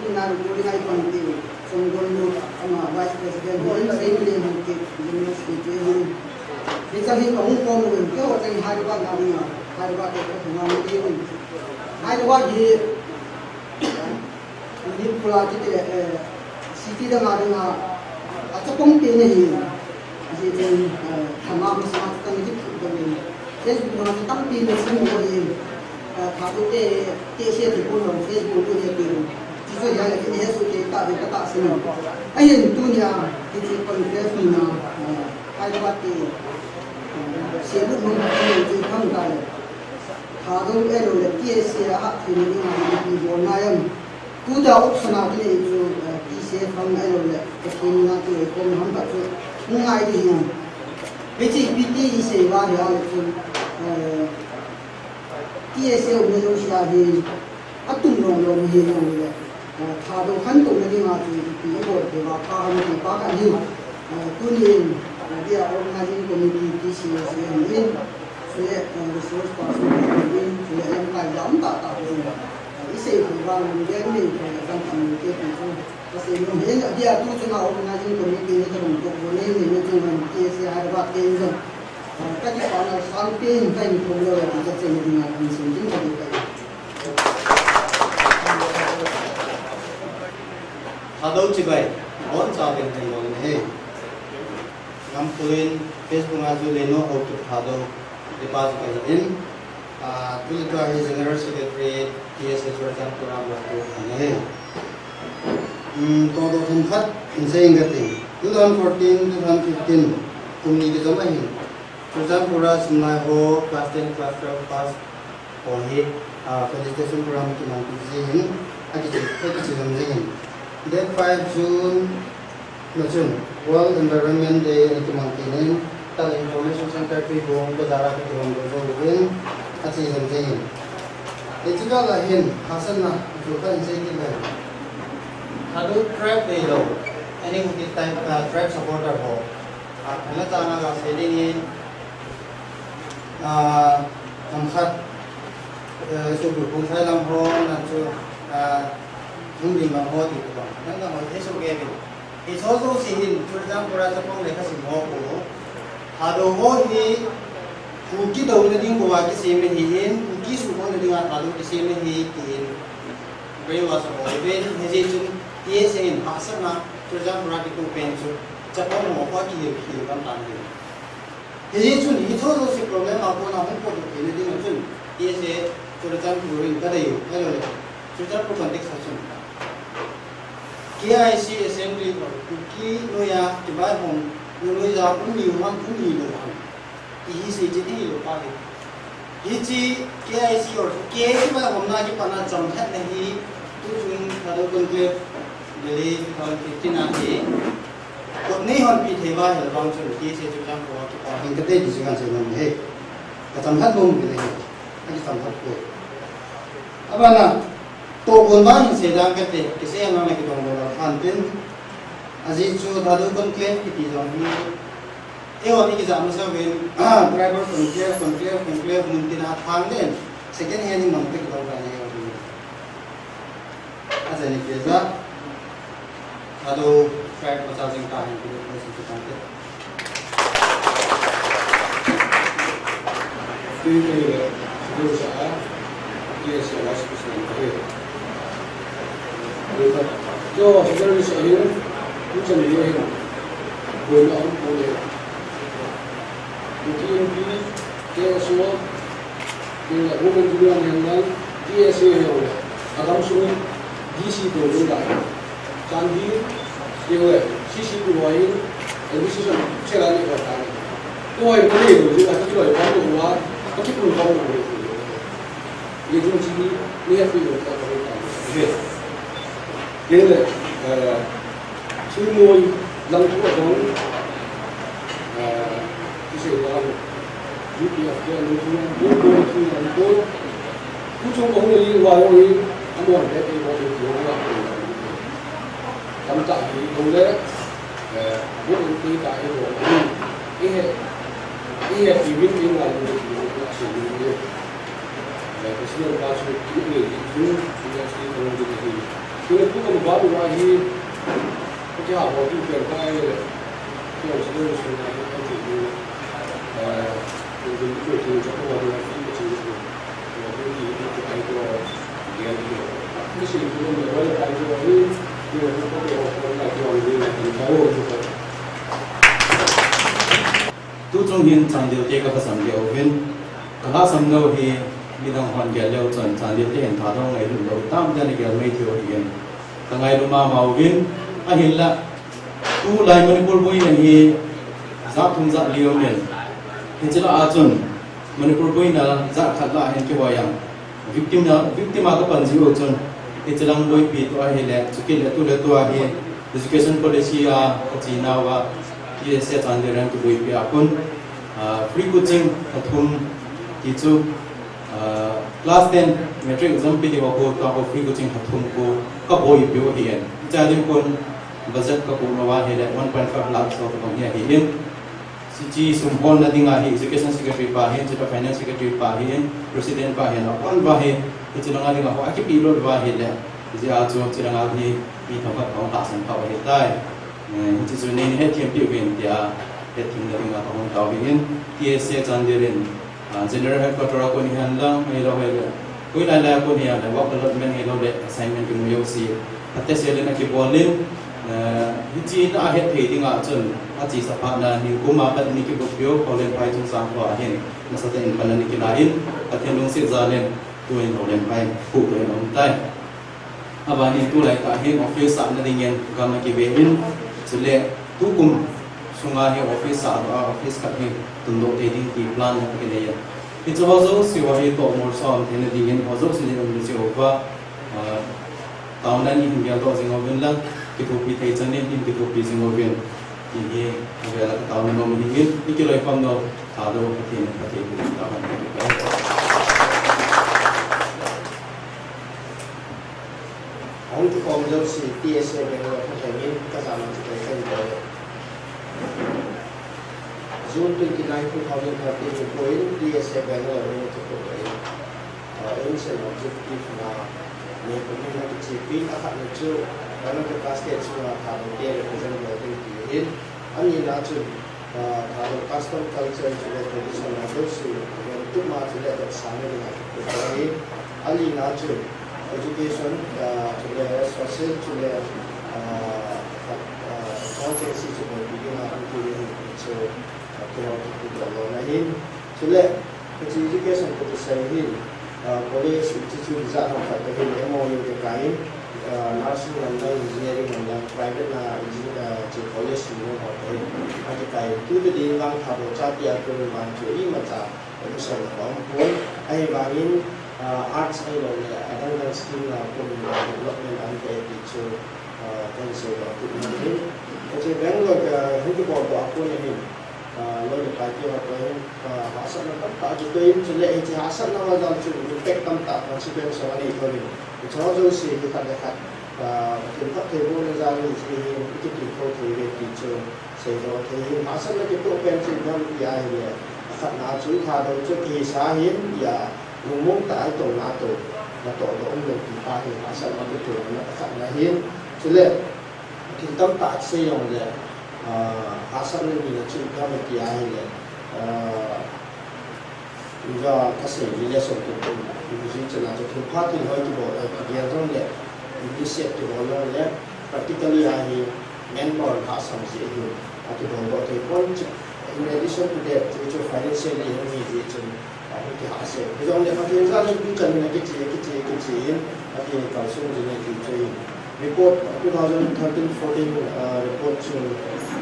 tuna recording a i pan tiu, Songgon lu ama vice president hi in, Saimile Haokip general secretary hi in. Hichang hi kahung kom uvin, keiho chang Hyderabad a dinga, Hyderabad te kathuma tiu. Hyderabad hi Manipur a kiti le, eh, city dang a dang a, achapang pen ahi. Ajeh chu, eh, thama masa chu tang kiti dang in. Facebook a chu tampi message mu ahi. Eh, Thadou te, te share ti pon lo, Facebook tu ne ti lo. Ti chu ya le kini he su te ta ve ka ta sin. Ahin tunia, kiti conference ni na, eh, Hyderabad te, eh, share lu mu na ti chu thang ta le. Thadou ahilou le, T S A a hat theina dinga ipi bolna ham. Tuta option a kinei chu, eh, T S A fund ahilou le, Pathen na ti le, kom ham khat chu, hung ngai ding ham. Hiche ipi ti isei uva ahile chu, eh, T S A umna jouse a hi, atum lom lom hi jong le, eh, Thadou khantouna dinga chu ipi ibol thei uva pha ham ti pa khat hi, eh, tunin, eh, dia organizing committee T C S A ahin, chule, eh, resource person ahin, chule lamkai jam tah tah ahin, eh, isei thei uva lungdei nei thei le kan ti te ti chu kasei nom in, adia tu chunga organizing committee ni ka hung toh bol nei nei na chunga T S A Hyderabad te in jong, eh, ka kipana sangpen ka in thum lou le ti ka chena dinga kan sei ding ka dei ka. Thadou chibai, boncha ding thei lou ahi. Ngam pulin, Facebook a chu Leno Haokip Thadou, ti pa chu kahi in. Ah, tule tua hi General Secretary, T S A Churachandpur a bol tu ahi. Hmm, toh toh themkhat, hin sei inge kati. Two thousand fourteen, two thousand fifteen, kum ni kijom ahin. Churachandpur a simlai ho, class ten, class twelve pass ho hi, ah, felicitation program kimang pi ji hin, akichi, akichi jom ji hin. Date five June, na chun, World Environment Day ani kimang kit in, tah le Information Center Tuibuong bazar a kihong doh doh uvin, ache jom jeng in. Hiche kah a hin, hahsatna, chu kha in sei kit le. Thadou tribe neilou, ani Kuki tribe, ah, tribe supporter ho. Ah, khat le chang a kasei ding in, ah, themkhat, eh, Supreme Court sai lam ho, na chu, ah, hung ding lam ho ti ko. Nang na ho, he so ke bi. Hiche jouse hin, Churachandpur a chapang le khasim ho ko. Thadou ho hi, Kuki douna ding bou a kisem ahi in, Kuki suhbolna dinga Thadou kisem ahi, tin. Brainwash abol uvin, hijeh chun, T S A in hahsatna, Churachandpur a kitoh pen chu, chapang ho kho kihil, kihil gam tan ahi. Hijeh chun, hiche jouse problem a kona hung potdoh theina dinga chun, T S A Churachandpur in kadei u, ahilou le, Churachandpur context a chun. K I C assembly, Kuki noiya, kivaihom, noiya, um ni u ham, um ni lou ham. Ti hi sei cheh ding hilou pa hi. Hiche K I C or K I C vaihomna kipatna chamlhatna hi, tuchung Thadou Conclave Delhi two thousand fifteen a hi, kot nei honpi thei uva ahile vang chun T S A Churachandpur a kipa hin kate ti chu kasei nom e. Kachamlhat nom kit e. Akichamlhat poi. Abana, tohgon vang hin sei ding kate, kisei nang le kidong lou lou khan tin. Ajeh chu Thadou Conclave kiti jong hi, Eiho hi kijah masa uvin, tribal conclave, conclave, conclave, mun tina thang den, second hand hi mang tek lou rai eiho hi. Ajeh ni kija, Thadou tribe macha jing ta hin kilo ko si kitang te. Tui tui le, Thadou sa a, T S A vice president kahi. Tui ta, jo, Thadou sa hin, tu chan ni hin, koi na hum ko le. Kuki M P, K S O, Women Union Henlang, T S A ho, agam sung, D C to dun da. Chandel, K O F, C C P ho, M C C, chela ni ho ta ni. Koi ko ni lo jing a, ka koi ko lo wa, ka ki pun ko lo. Ye jing jing ni, ni ya ki lo ka ko ta. Ye. Ye le, eh, chi mo lang ko ko. Eh, ki se wa lo. U P F ke lo ko, lo ko ki lo ko. Ku chung ko ni wa lo ni, a mo le ki ko ni ko wa. Tam ta ki ko le. Eh, bu in ti ka i ro ni. I he, i he ti min ti ngai ni ti ni na su ni ni. Eh, President pa su ti ni ni su ni ya si ko ni ni. Ti ni ku ko ba ni wa hi. Ku ti ha bo ti pen ka i le. Ti o su ni su na i ti ni. Eh, ni ni ku ti ni ko wa ni ti ni. Tuchung hin Chandel te ka phasam leu vin, ka lhasam lou hi midang hon gel leu chun Chandel te hin thadoh ngailut lou tam ten gel mai thei u hin ka ngailu mama uvin, ahinla tulai Manipur boina hi jat thum jat li um in, hiche lah a chun Manipur boina jat khat lah a hin kihoi ang. Victim na, victim a ka pan ji u chun, hiche lang boipi toh ahile, chukit le tu le tu a hi, education policy a, ka chi nau a, T S A Chandel in kiboipi a kon, ah, free coaching ka thum ti chu, ah, class ten matric exam pe ti ho ko, tua ho free coaching ka thum ko, ka boipi u hi en. Hiche a ding kon, budget ka ko nau a hile, one point five lakh so ka bang hi ahi in. Hiche sum holna dinga hi Education Secretary pa hin, chule Finance Secretary pa hin, President pa hin, abon uva hi, hiche langa dinga ho akipelut uva ahile, hijeh a chu, hiche langa hi, mi themkhat kahung tahsan kha u ahitai. Eh, hiche chu neini hetthem peh uvin tia, hetthemna dinga kahung tao ahin, T S A Chandel in, ah, General Headquarter a kon hihen lang, ahilou hile, Koi lai lai a kon hi a le work allotment hilou le assignment kimu jouse. Ate sel in akibol in, eh, hiche na ahet thei dinga chun achesa phat na nikum a pat ni kibol piu, Houlianphai chungchang kho a hin. Nasatah in pan ani kila in, Pathen lungset jal in, tuin Houlianphai, pu tuin um tai. Abanin tulai tah hin office sahna dingin gam akive in, chule tukum sunga hi office sah a, office khat hi tundoh thei ding ti plan na kinei a. Hiche ho jouse ho hi tohmol sa um theina dingin ho jouse jong um jeh uva, ah, taona ni hin geldoh jing uvin lang, kithopi thei chan in hin kithopi jing uvin. Ti hi, avela ka taona nom ahin, i kiloikhom nau, Thadou Pathen, Pathen, taona. Ahung kikhom jouse T S A Bangalore kha thei min ka jana chu kai kai bol. June twenty-nine, two thousand thirteen ni kon T S A Bangalore ni chu ko kai. Ah, aim and objective na ni ko ni na kichi pin a khat ni chu, Karnataka state sunga Thadou te represent bol ding ti hin. Ani na chu Ah, Thadou custom culture chule tradition a jouse, ven tuma chule vetsahna dinga kikhom ahi. Alina chu education, ah, chule social chule, ah, ah, accountancy chu boipi dinga hung kile hi chu, ah, kihou kiti doh lona ahin. Chule, hiche education kati sei hi, ah, college institute jat ham khat toh hin M O U kikai in, ah, nursing lam lang, engineering lam lang, private na engi-, ah, hiche college sung ho toh hin akikai in. Tute din vang Thadou chate a kon vang chu imacha admission aumpon. Ahivangin, ah, arts ahilou le adang dang stream a kon development aum thei ti chu, ah, kahin seidoh kit nom in. Hiche Bangalore ka hung kibol doh a kon ahin. Ah, loi le pai te ho toh hin, ah, hahsatna tamtah kitoh in, chule hiche hahsatna ho jal chun impact tamtah consequence ho anei thou in. Hiche ho jouse hi khat le khat, ah, Pathen phattheibohna jal in hiche hi ikiti thou thei uve ti chu seidoh thei in. Hahsatna kitoh pen chu ipi ham ti ahile, akhatna chu Thadou chu kisa hin tia, lungmong tah a itona tou, natoh doh um lou ti pa hi hahsatna kitoh na akhatna ahin. Chule, thil tamtah kisei jongle, ah, hahsatna nina chu ipi ham ti ahile, ah, iva kasei ni le sot tou tou, iva jui chana chu thil pha thil hoi kibol, ah, kigel jongle, English set kibol jongle, practically a hi manpower hahsam jeh hin, akibol doh thei pon chu. In addition to that, chu chu financially hung hi jeh chun, ah, hung kihahsel. Hijongle Pathen jal in tuchan in akiche, akiche, akiche in, akikalson jing e ti chu ahin. Report, two thousand thirteen fourteen, ah, report chu,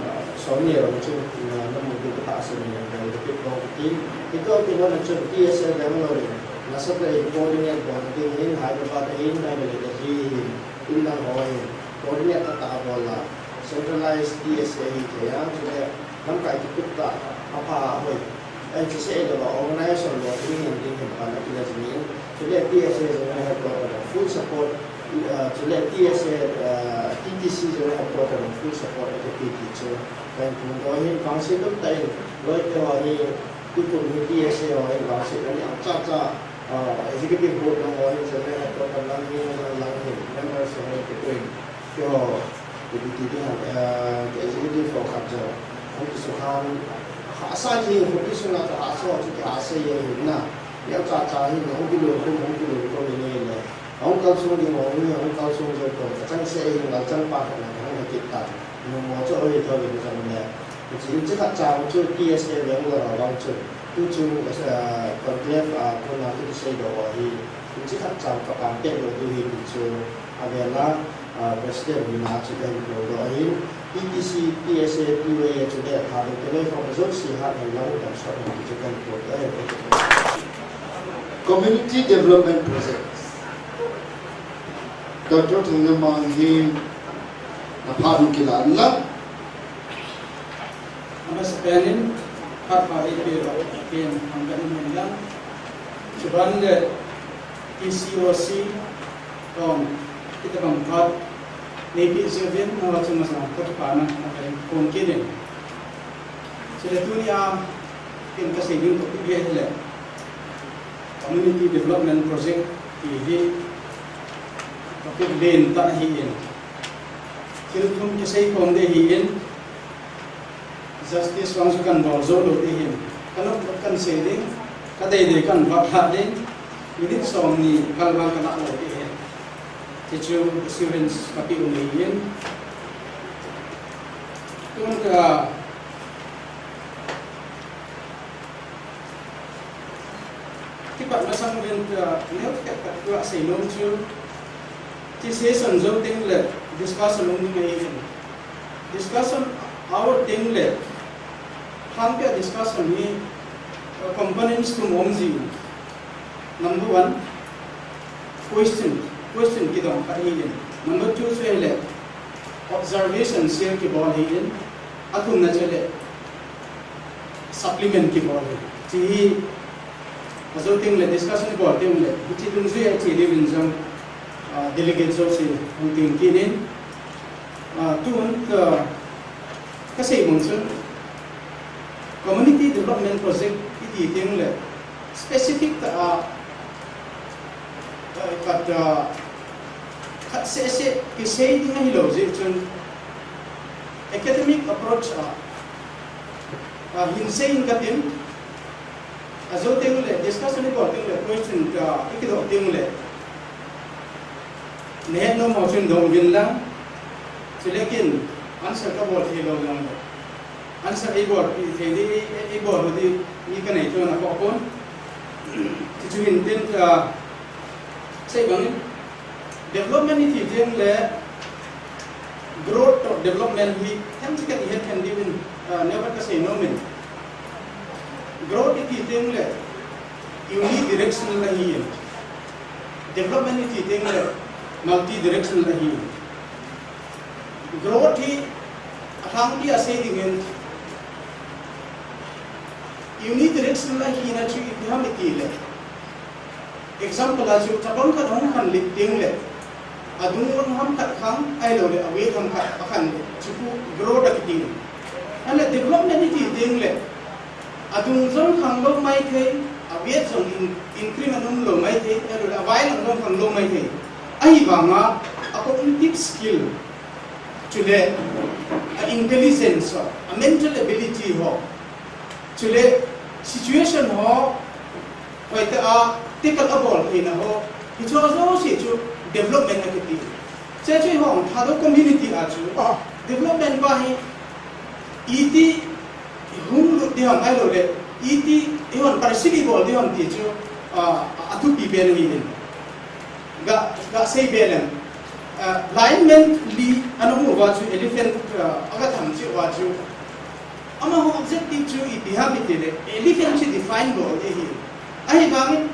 ah, Sawmni ram chu, na, na mu tu ka sa ni, na ka pik bawk ti. Ito ti mo na chu T S A Bangalore in, nasatah in coordinate bawk ding hin, Hyderabad hin, na ka le ka hi hin, in na ho hin, coordinate ta ta bawl a, centralized T S A hi thei a, chu le, lamkai ki tuk ta, a pha hoi. Ai chu se le ba, organization lo, ding hin, ding hin, pa na ki la jing in, chu le T S A General Headquarter, full support, Ah, chule T S A, ah, T T C General Headquarter in full support ati ti chu kahin phongdoh ahin, vangset umtah in loi te ho hi, tukum hi T S A ho hi vangset ani ang cha cha, ah, executive board lang ho hi General Headquarter lang hi, lang hi members ho hi tukum hi ho, ti ti ti ti, ah, executive ho khat jo hung kisukhan, hahsa ji hung kisukhan, hahsa ho chu kihahsa ji hi na, yang cha cha hi hung kilungkhum, hung kilungkhum ni le. Hung kalsong ding, hung ni, hung kalsong ding ko, ka chang se, hung kalsong pa ka na, hung kit ta. Nung mo cho, oi, to, ni, chang le. Chi, chi khat chang chu, T S A Bangalore a vang chu. Tu chu, eh, conclave, ah, ko na, tu sei do, hi. Chi khat chang ka pang te, do, tu, hi, tu chu. A ve la, ah, president, ni, na, chu, kan, do, do, hi. T T C, T S A, T Y A, chu, de, ha, do, te, le, ko, zo, si, ha, kan, la, kan, so, ni, chu, kan, ko, de, Community Development Project. Doctor Thangniamang hi na phat hung kilan lang. Amasapen in phat pha eipe lo pen hung kan in lang. Chuban le T C O C tong kita bang phat neipe jeh uvin na chu masa ka kipana na kan kon kit in. Chule tunia ken ka sei ding topic hi le Community Development Project ti hi topic len tah ahin, thil thum kisei khom ding ahin, justice vang chu kan bol jou lou ding ahin, ka nop kan sei ding, ka dei dei kan vak lha ding, minute som ni kal vang ka lah lou ding ahin. Ti chu assurance ka pe u ahin. Tun ka Kipat masang uvin, uh, neo khat khat tua sei nom chu, ti session jou teng le discussion um ding ahi in. Discussion hour teng le, hang pia discussion hi, uh, components thum um ji. Number one, question, question kidong khat ahi in. Number two chu ahile, observation share kibol ahi in. Athumna chu ahile, supplement kibol ahi. Chu hi, ajou teng le discussion bol teng le, hiche dungjui a che diuvin jong, ah, delegate jouse hung ding kit in, ah, tun ka, ka sei mun chun, community development project iti teng le, specific tah a, ah, khat, ah, khat seh seh kisei ding ahilou jeh chun, academic approach a, ah, hin sei in katin, ajou teng le, discussion ibol teng le, question, ah, ikidoh teng le, nahet nom ho chun dong uvin lang, chule ken answer kabol thei lou jong le, answer ibol thei di, ibol di, mi kanei chu na ko kon. Chu chu hin tin, ah, sei bang in, development iti teng le, growth toh development hi, themcha khat ihet khen diuvin, ah, neo khat kasei nom in. Growth iti teng le, unidirectional ahi in. Development iti teng le, multidirectional ahi in. Growth hi, alhangpi a sei ding in, unidirectional ahina chu ipi ham iti le, example a chu, chabang khat ahung khan lit teng le, adung jong ham khat khang, ahilou le, awet ham khat akhan le, chu khu growth akiti. Ahile development iti teng le, adung jong khang lou maithei, awet jong in, increment um lou maithei, ahilou le, avai lang jong khang lou maithei. Ahivanga, a cognitive skill, chule, a intelligence, a mental ability ho, chule, situation ho, hoitah a tackle abol theina ho, hicheho jouse chu development akiti. Chuche chu eihon Thadou community a chu, ah, development pa hi iti hung lut ding ham ahilou le, iti eihon pursue ibol ding ham ti chu, ah, athupi pen ahi in. Ga, ga sei be leng. Ah, blind man li ana mu uva chu elephant, ah, aga tham cheh uva chu, Amaho objective chu ipi ham itile, elephant chu define bol ahi. Ahivangin,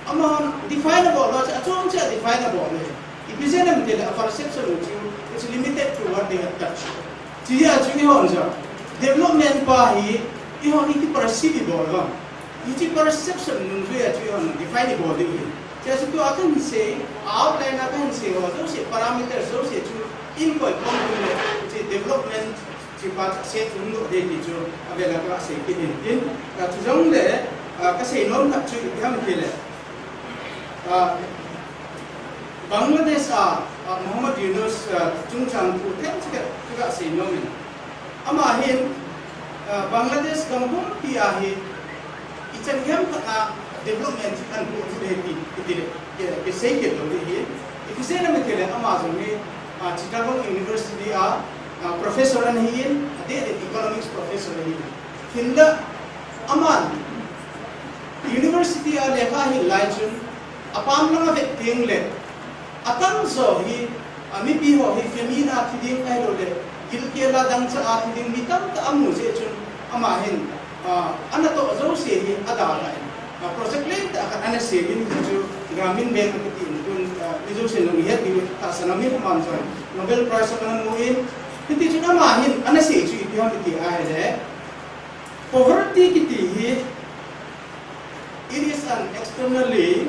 amahon define abol lou chu, achom chu a define abol ahi. Ipi jeh ham itile, a perception chu, it's limited to what they have touched. Chuti a chu ihon jong, development pa hi, ihon iti perceive ibol ham. Hiche perception nungjui a chu ihon define ibol diu ahi. Chuti a chu tua kahin sei, outline a kahin sei ho jouse, parameter jouse chu, inkoi pon le, hiche development, Chupa chu set umdoh ding ti chu avel a kasei kit in tin, a, chujongle, a, kasei nom khat chu ipi ham itile, a, Bangladesh a, a, Muhammad Yunus, a, chungchang thu themcha chu kasei nom in. Ama hin, a, Bangladesh gam pumpi a hi, ichan gei ham khat a development ahin poh thei ding ti, ti, ti, ti, ti sei kit lou ding ahi. Ipi jeh ham itile ama jong hi, a, Chittagong University a, a, professor ana hin, adeh deh economics professor ahi. Hinla, aman university a lekha ahil lai chun, apam lang avet teng le, atamjo hi, a, mipi ho hi famine a thi ding ahilouleh, gilkel a dangchah a thi ding mi tamtah amu jeh chun, ama hin, a, anatoh jouse hi adalhah in, a, project lentah khat ana sem in, hichu Gramin Bank akiti in, tun, a, mi jousen jong ihet diu tahsan a, mi aman jong Nobel Prize ana mu in, hiti chun ama hin ana sei chu ipi ham iti ahile, poverty kiti hi, it is an externally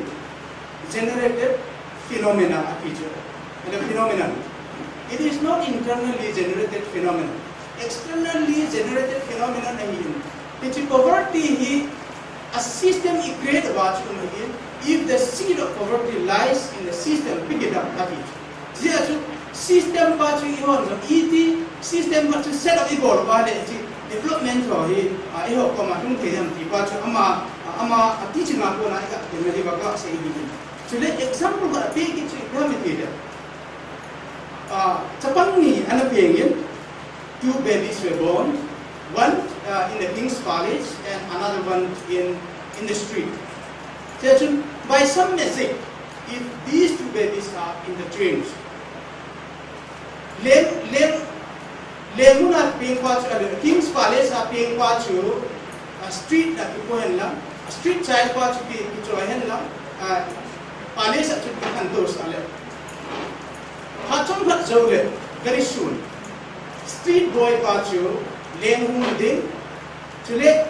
generated phenomena, ati chu. Ele phenomenon. It is not internally generated phenomenon. Externally generated phenomenon ahi in. Hiche poverty hi a system i create uva chu ahi in. If the seed of poverty lies in the system, pick it up, ati chu. Hijeh a chu system pa chu ihon jong iti system pa chu set up ibol uva le hiche development ho hi, a, eiho koma hung thei ham ti pa chu ama, a, ama a teaching a kona iga kihilna diuva kasei ahi. Chule example khat apeh kit chu ipi ham itile, a, chapang ni ana peng in, two babies were born, one, uh, in the king's palace and another one in, in the street. Chuti chun, by some magic, if these two babies are interchanged, leng, leng, leng mun a peng pa chu, a, king's palace a peng pa chu, a, street a kipoh hen lang, a, street child pa chu ki, kichoi hen lang, a, palace a chu kikhantou sah le. Phat chomkhat jou le, very soon, street boy pa chu leng hung ding, chule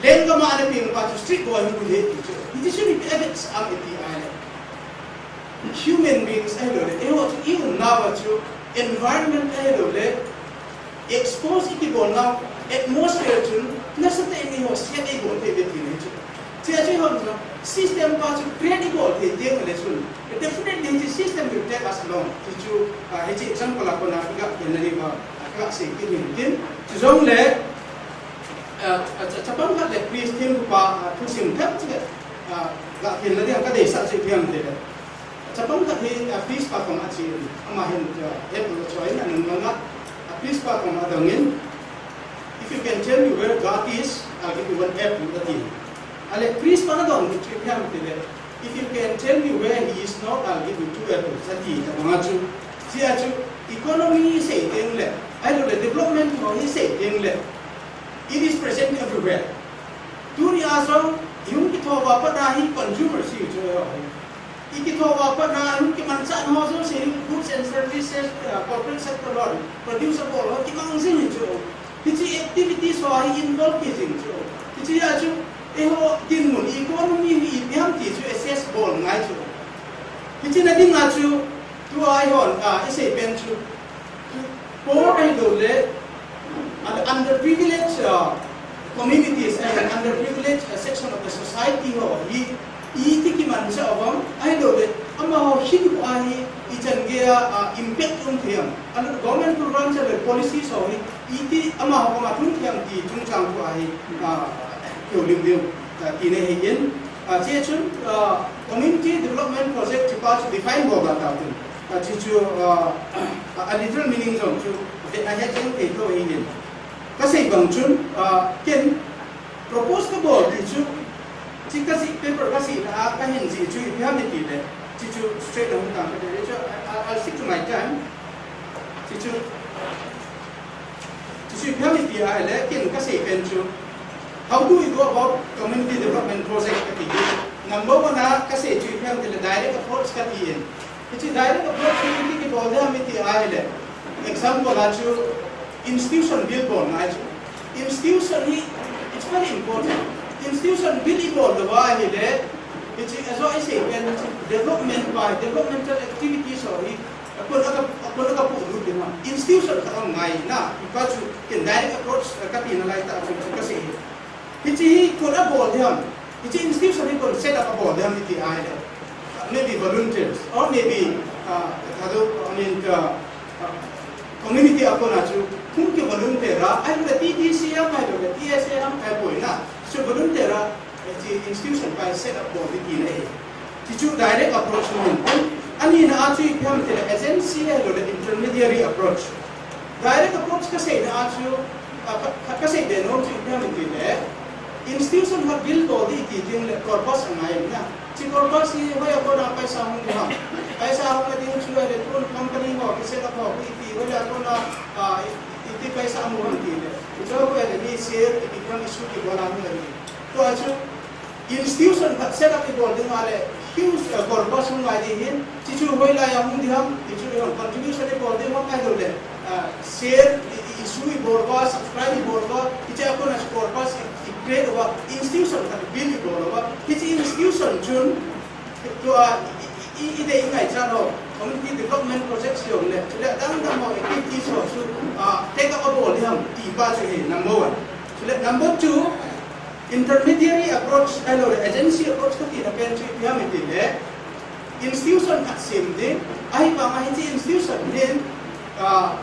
lenggam a ana peng pa chu street boy hung ding ti chu. Hiti chun ipi effects ham iti ahile, human beings ahilouleh, eiho chu i umnauva chu environment ahilouleh, expose i kibol nau atmosphere chun nasatah in eiho set eibol thei uve tina ahi chu. Chuti chun eihon jong system pa chu create ibol thei teng le chun, definitely hiche system will take us along. Ti chu, a, hiche example a kona iga kihilna diuva, a, kasei kit in tin. Chujongle, a, a, cha-, chapang khat le Christian pa, a, thusim themcha, a, ga kihilna diuva kadeisah chu ipi ham itile, chapang khat hi, a, priest pa koma achen, ama hin, a, apple achoi in, anung langa, a, priest pa koma adong in, "If you can tell me where God is, I'll give you one apple," ati. Ale priest pa nadong chu ipi ham itile, "If you can tell me where he is not, I'll give you two apples," ati, tabang a chu. Chuti a chu economy hi sei teng le, ahilouleh development ho hi sei teng le, it is present everywhere. Tuni a jong, i hung kithouva pat a hi consumer ihiu chu ahi. I kithouva pat a hung kimanchah nau jouse hi goods and services, uh, corporate sector hon produce abol ho kimang jing ahi chu. Hiche activities ho hi involve kit jing chu. Hiche a chu, eiho dinmun economy hi ipi ham ti chu assess bol ngai chu. Hiche na dinga chu, tua eihon, a, isei pen chu, poor ahilouleh, un-, underprivileged, uh, communities and underprivileged, uh, section of the society ho hi, iti kimanchah uvam, ahilouleh, amaho hinkho a hi, ichan geiya, uh, impact um thei ham. Ahilouleh government programs le policies ho hi, iti amaho koma lhung thei ham ti chungchang thu a hi, uh, kihoulim diu, uh, tina ahi in. A, chuti chun, a, community development project tipa chu define bol tauvin. A, chuti chu, a, a, a literal meaning jong chu, vet a het jeng thei lou ahi in. Kasei bang chun, a, ken propose kabol ti chu, chuti kasei paper kasei na a kahin jih chu ipi ham itile, chuti chu straight a hung tang kate chu, I, I, I'll stick to my time. Chuti chu, chuti Chu ipi ham iti ahile, ken kasei pen chu, how do we go about community development project kati. Number one a kasei chu ipi ham itile direct approach kati in. Hiche direct approach hi iti kibol ding ham iti ahile, example a chu institution build bol ngai chu. Institution hi, it's very important. Institution build ibol lou ahile, hiche ajo isei pen hiche development pa, developmental activities ho hi, akon a ka, akon a kapohlut ding ham. Institution khat aum ngai na, ipa chu ken direct approach, eh, kati nalai tah chu, chu kasei hi. Hiche hi koin abol ding ham, hiche institution hi koin set up abol ding ham iti ahile, maybe volunteers, or maybe, uh, I mean, uh, uh, community a kona chu hung kivolunteer a, ahilouleh T D C a, ahilouleh T S A a, ahipoi na, chu volunteer a, hiche institution pa hi set up bol ding tina ahi. Hichu direct approach ahin. Anina a chu ipi ham itile agency ahilouleh intermediary approach. Direct approach kaseina a chu, a, ka, ka, kasei be nom chu ipi ham itile, institution khat build bol ding iti tengle corpus angai na. Hiche corpus hi hoiya kona paisa hung ding ham. Paisa hung ding chu ahile tun company ho ki set up ho iti, hoiya kona, a, i, iti paisa amu ham tile. Hichu ahile mi share, ipi ham issue kibol a hung ding. Tua chu institution khat set up ibol ding ahile, huge, uh, corpus hung ngai ding ahin, hichu hoilai a hung ding ham, hichu contribution ibol ding ham, ahilouleh, uh, share, i, i, issue ibol uva, subscribe ibol uva, hiche a kona corpus i, i create uva, institution khat build ibol uva, hiche institution chun, tua, i, i, i, i dei ngaichat ho, community development projects jongle, chule adang dang ho activities ho chu, uh, take up abol ding ham, ti pa chu hi, number one. Chule number two, intermediary approach, ahilouleh agency approach katina pen chu ipi ham itile, institution khat sem ding, ahivanga hiche institution hin, ah,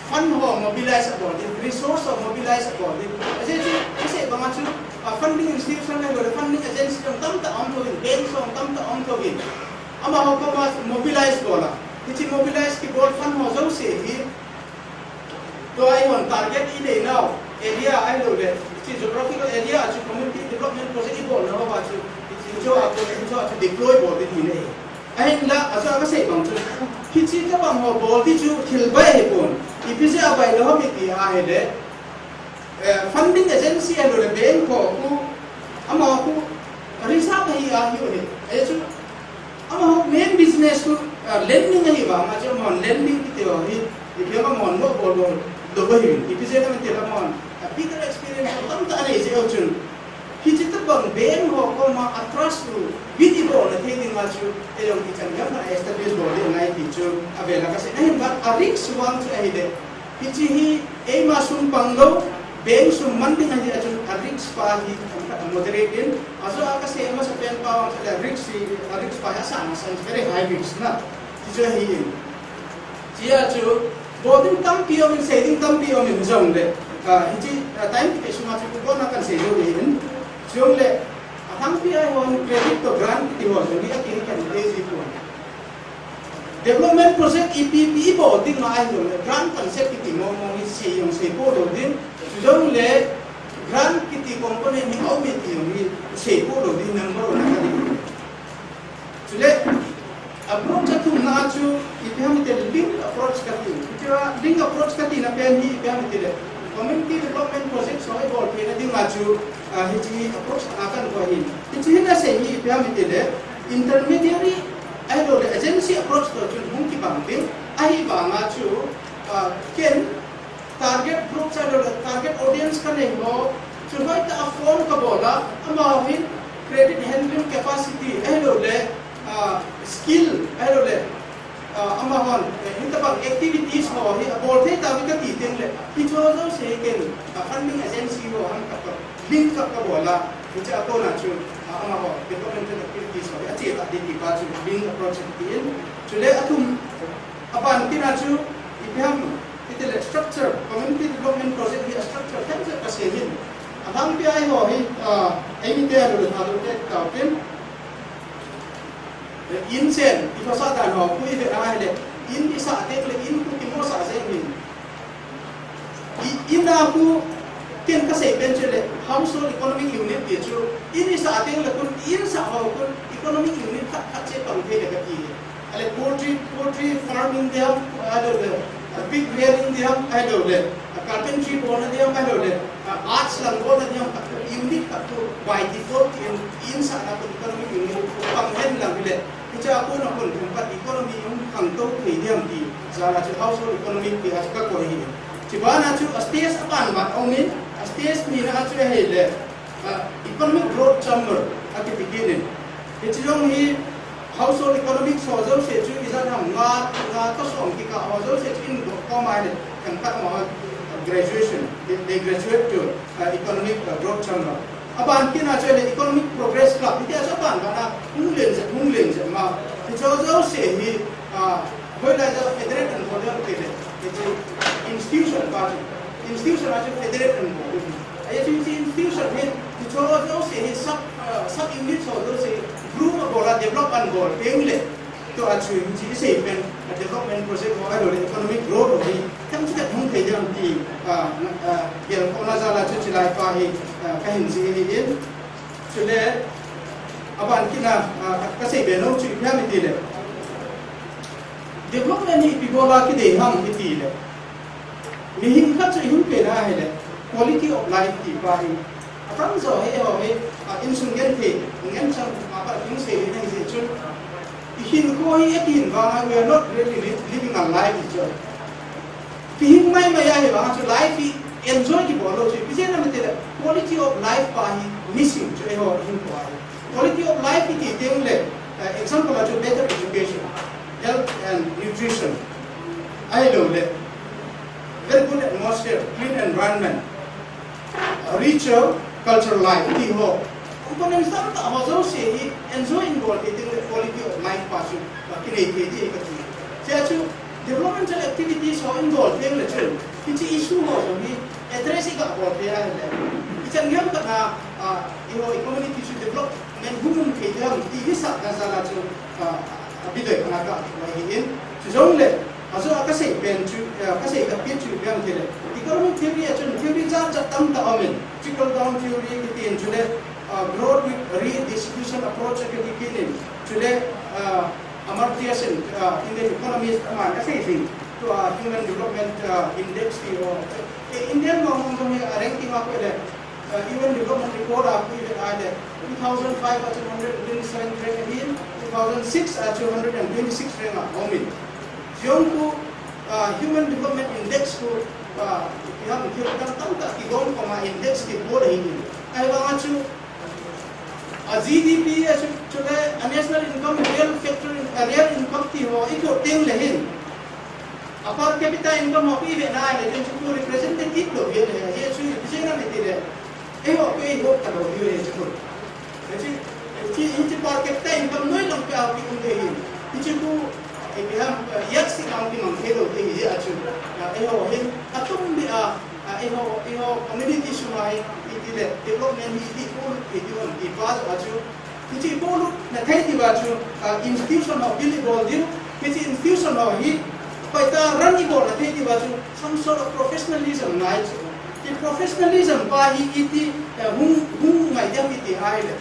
fund ho mobilize abol ding, resource ho mobilize abol ding. Ajeh chu, kasei banga chu, ah, funding institution ahilouleh funding agency jong tamtah aum thouvin, bank jong tamtah aum thouvin. Amaho koma mobilize bol a. Hiche mobilize kibol fund ho jouse hi, tua eihon target inei nau area ahilouleh, hiche geographical area a chu community development project ibolna hoa chu, hiche, hiche a chu, hiche a chu deploy bol ding ahi. Ahinla, achu kasei bang chu, hiche tobang ho bol ding chu thil bai ahipon. Ipi jeh a bai lou ham iti ahile, eh, funding agency ahilouleh bank ho khu, amaho khu reserve ahi ahiu ahi. Ahi chu, amaho main business chu, ah, lending ahivanga chu amahon lending kiti ho hi, ipi ham amahon mo bol bol lou ahi. Ipi jeh ham itile amahon, ah, bigger experience ho tamtah anei jeh u chun, hiche tobang bank ho koma a trust u build ibolna thei dinga chu, eijong ichan gam khat a establish bol ding angai ti chu avel a kasei. Ahinla a risk vang chu ahile, hiche hi eima sum pang lou, bank sum man ding ahi a chun a risk pa hi moderate in, ajo a kasei amasapen pa vang chu le risk hi, a risk pa hi asang asan, very high risk na, ti chu ahi in. Hichea chu bol ding tampi aumin, sei ding tampi aumin jongle, ah, hiche, ah, time kipeh sunga chu kona kahin sei jou ding ahin. Chujongle, alhangpi a eihon credit toh grant kiti ho jong hi akin kahin tei ji pon. Development project ipi ipi ibol ding ahijongle, grant concept kiti mong mong hi sei jong sei pou lou ding. Chujongle, grant kiti component hi aume ti jong hi sei pou lou ding number one a kati. Chule, approach athumna a chu, ipi ham itile link approach kati. Hichea link approach katina pen hi ipi ham itile, community development project ho ibol theina dinga chu, ah, hiche approach a kahin bol ahin. Hiche hin asei hi ipi ham itile, intermediary ahilouleh agency approach toh chun hung kibang ding, ahivanga chu, ah, ken target group ahilouleh target audience kanei ho chu hoitah a form kabol a, amaho hin credit handling capacity ahilouleh, ah, skill ahilouleh, ah, amahon, eh, hitobang activities ho hi abol thei tauve kati tengle, hicheho jouse hi ken, ah, funding agency ho hung kap, link kap kabol a, hichea kona chu, ah, amaho developmental activities ho hi ache tah ding ti pa chu link approach kati in. Chule athum, aban tina chu ipi ham itile structure, community development project hi a structure themcha kasei in. Alhangpi a eiho hi, ah, eimite ahilouleh Thadote tauvin, in chen, ilhasah dan ho khu ive ahile, in isah tengle in khu kimohsah jeng in. I, in a khu ken kasei pen chule household economic unit ti chu, in isah tengle khun, in sah ho khun economic unit khat khat che pang thei le kati. Ahile poultry, poultry farming ding ham, ahilouleh, ah, pig rearing ding ham, ahilouleh, Carpentry bolna ding ahilou le, ah, arts lang bolna ding khat, unit khat chu by default in, insahna khu economic unit pang hen lang hile. Hiche a kona khun themkhat economy hung khangtou thei ding ti jal a chu household economic ti a ka koi ahi. Chubana chu a stage aban ban aumin, a stage nina a chu ahile, ah, economic growth chamber akiti kit in. Hiche jong hi household economics ho jouse chu ijat ham nga, nga toh som kikah ho jouse chu in koma ahile, themkhat ma graduation, they, they graduate to, uh, economic, uh, growth chamber. Aban kit na chu ahile economic progress club, hitia chu aban ban a hung len jep, hung len jep ma. Hiche jouse hi, ah, hoilai a federate anabol ding ahile, hiche institution pa chu, institution a chu federate anabol ding. Ajeh chu hiche institution hi, hiche jouse hi sub, ah, sub unit ho jouse group abol a develop anabol teng le, tua chu hiche isei pen, ah, development project ho ahilou le economic growth ho hi themkhat hung thei ding ti, ah, ah, gelkhohna jal a chu chulai pa hi, ah, kahin sei ahi in. Chule, aban kit na, ah, kasei be nom chu ipi ham itile, development hi ipi bol a kidei ham itile, mihem khat chu ihung pen ahile, quality of life ti pa hi, atamjo hi eiho hi, ah, insung genthei, ngen chang ma pa hung sei le nang jeh chun, ihinkho hi akihin vang a, we are not really li-, living a life chu. Kihing maimai ahi vang a chu life hi enjoy kibol lou chu, ipi jeh ham itile quality of life pa hi missing chu eiho hinkho a hi. Quality of life iti teng le, eh, example a chu better education, health and nutrition, ahilou le very good atmosphere, clean environment, richer cultural life ti ho. Components tamtah ho jouse hi enjoy in bol thei teng le quality of life pa chu, ah, kinei thei ding ahi kati. Hiche a chu developmental activities ho in bol teng le chun, hiche issue ho jong hi address iga bol thei ahile, ichan gei khat a, ah, eiho community chu development hung um thei ding ham ti hisah na jal a chu, ah, abidoi kana ka ahi in. Chujongle, ajo a kasei pen chu, eh, kasei khat pen chu ipi ham itile, economic theory a chun theory jat jat tamtah aumin, trickle down theory kiti in, chule, ah, growth with redistribution approach kiti kit in, chule, ah, Amartya Sen, ah, Indian economist aman asei jing, tua Human Development, ah, Index ti ho, eh, Indian mong mong hi a ranking a koi le, uh, U N Development Report a koi le ahile, two thousand five a chu hundred and twenty-seven rank ahin, two thousand six a chu hundred and twenty-six rank a aumin. Jong khu, uh, Human Development Index khu, uh, ipi ham, thil dang tamtah kigong khoma index kibol ahin. Ahivang a chu, uh, G D P a chu, chule, uh, national income, real factor, uh, real income ti ho ikot teng le hin, a per capita income ho ivet na le, tin chu khu representative lou ahi le, hiche chu ipi jeh ham itile, eiho khu eiho talou ahi le chu. Hiche, hiche, hiche per capita income noi lang peh a khu um le hin. Hiche khu, eh, ipi ham, eh, yardstick a kimang thei lou ahi jeh a chu. Ah, eiho hin, atum beh a, ah, eiho, eiho community sunga hi, itile, development hi, iti khu, iti um, ti pa joh a chu. Hiche ibolna thei diuva chu, ah, institution ho build ibol diu, hiche institution ho hi, hoitah a run ibolna thei diuva chu, some sort of professionalism ngai chu. Hiche professionalism pa hi iti, eh, hung, hung ngai diam iti ahile.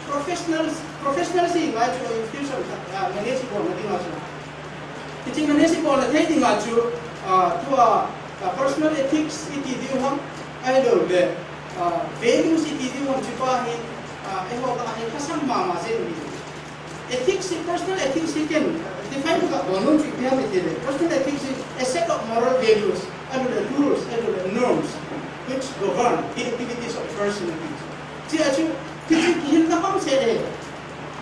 Professionals, professionals hi ngai chu institution khat, ah, manage ibolna dinga chu. Hiche manage ibolna thei dinga chu, ah, tua, ah, personal ethics iti diu ham, ahilou le, ah, values iti diu ham chu pa hi, ah, eiho ka hi kasam mama jeng hi. Ethics hi, personal ethics hi ken define ka bol nom chu ipi ham itile, personal ethics is a set of moral values, ahilou le rules, ahilou le norms, which govern the activities of a person. Hiche a chu, hiche kihilna ham se le,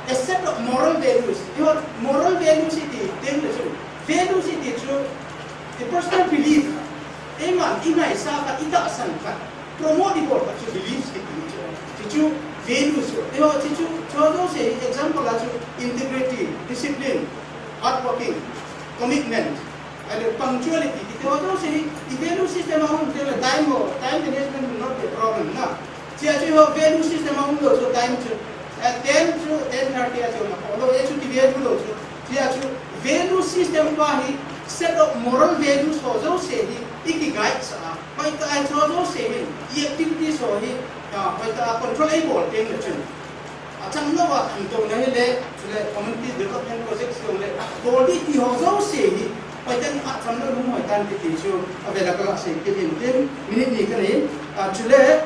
a set of moral values. Eiho moral values iti teng le chu, values iti chu, a personal belief, eiman ingaisah khat, itahsan khat, promote ibol khat chu beliefs kiti chu. Hichu values chu. Eiho hichu, chu jouse hi example a chu integrity, discipline, hard working, commitment, and punctuality. Hichu jouse hi, i value system a um teng le time ho, time management will not be a problem na. Hiche a chu eiho value system a um lou chu time chu, eh, ten chu ten thirty a chu na follow, hichu ki value lou chu. Hiche a chu value system pa hi set of moral values ho jouse hi i ki guide sah a. Hoitah a hiche ho jouse hi, i activities ho hi, ah, hoitah a control eibol teng le chun, achang louva khantouna hile, chule community development projects jong le, bol ding ti ho jouse hi, Hoiten a chamna lung hoitan kiti chu, avela kasei kit in tin, minute ni kanei, a, chule,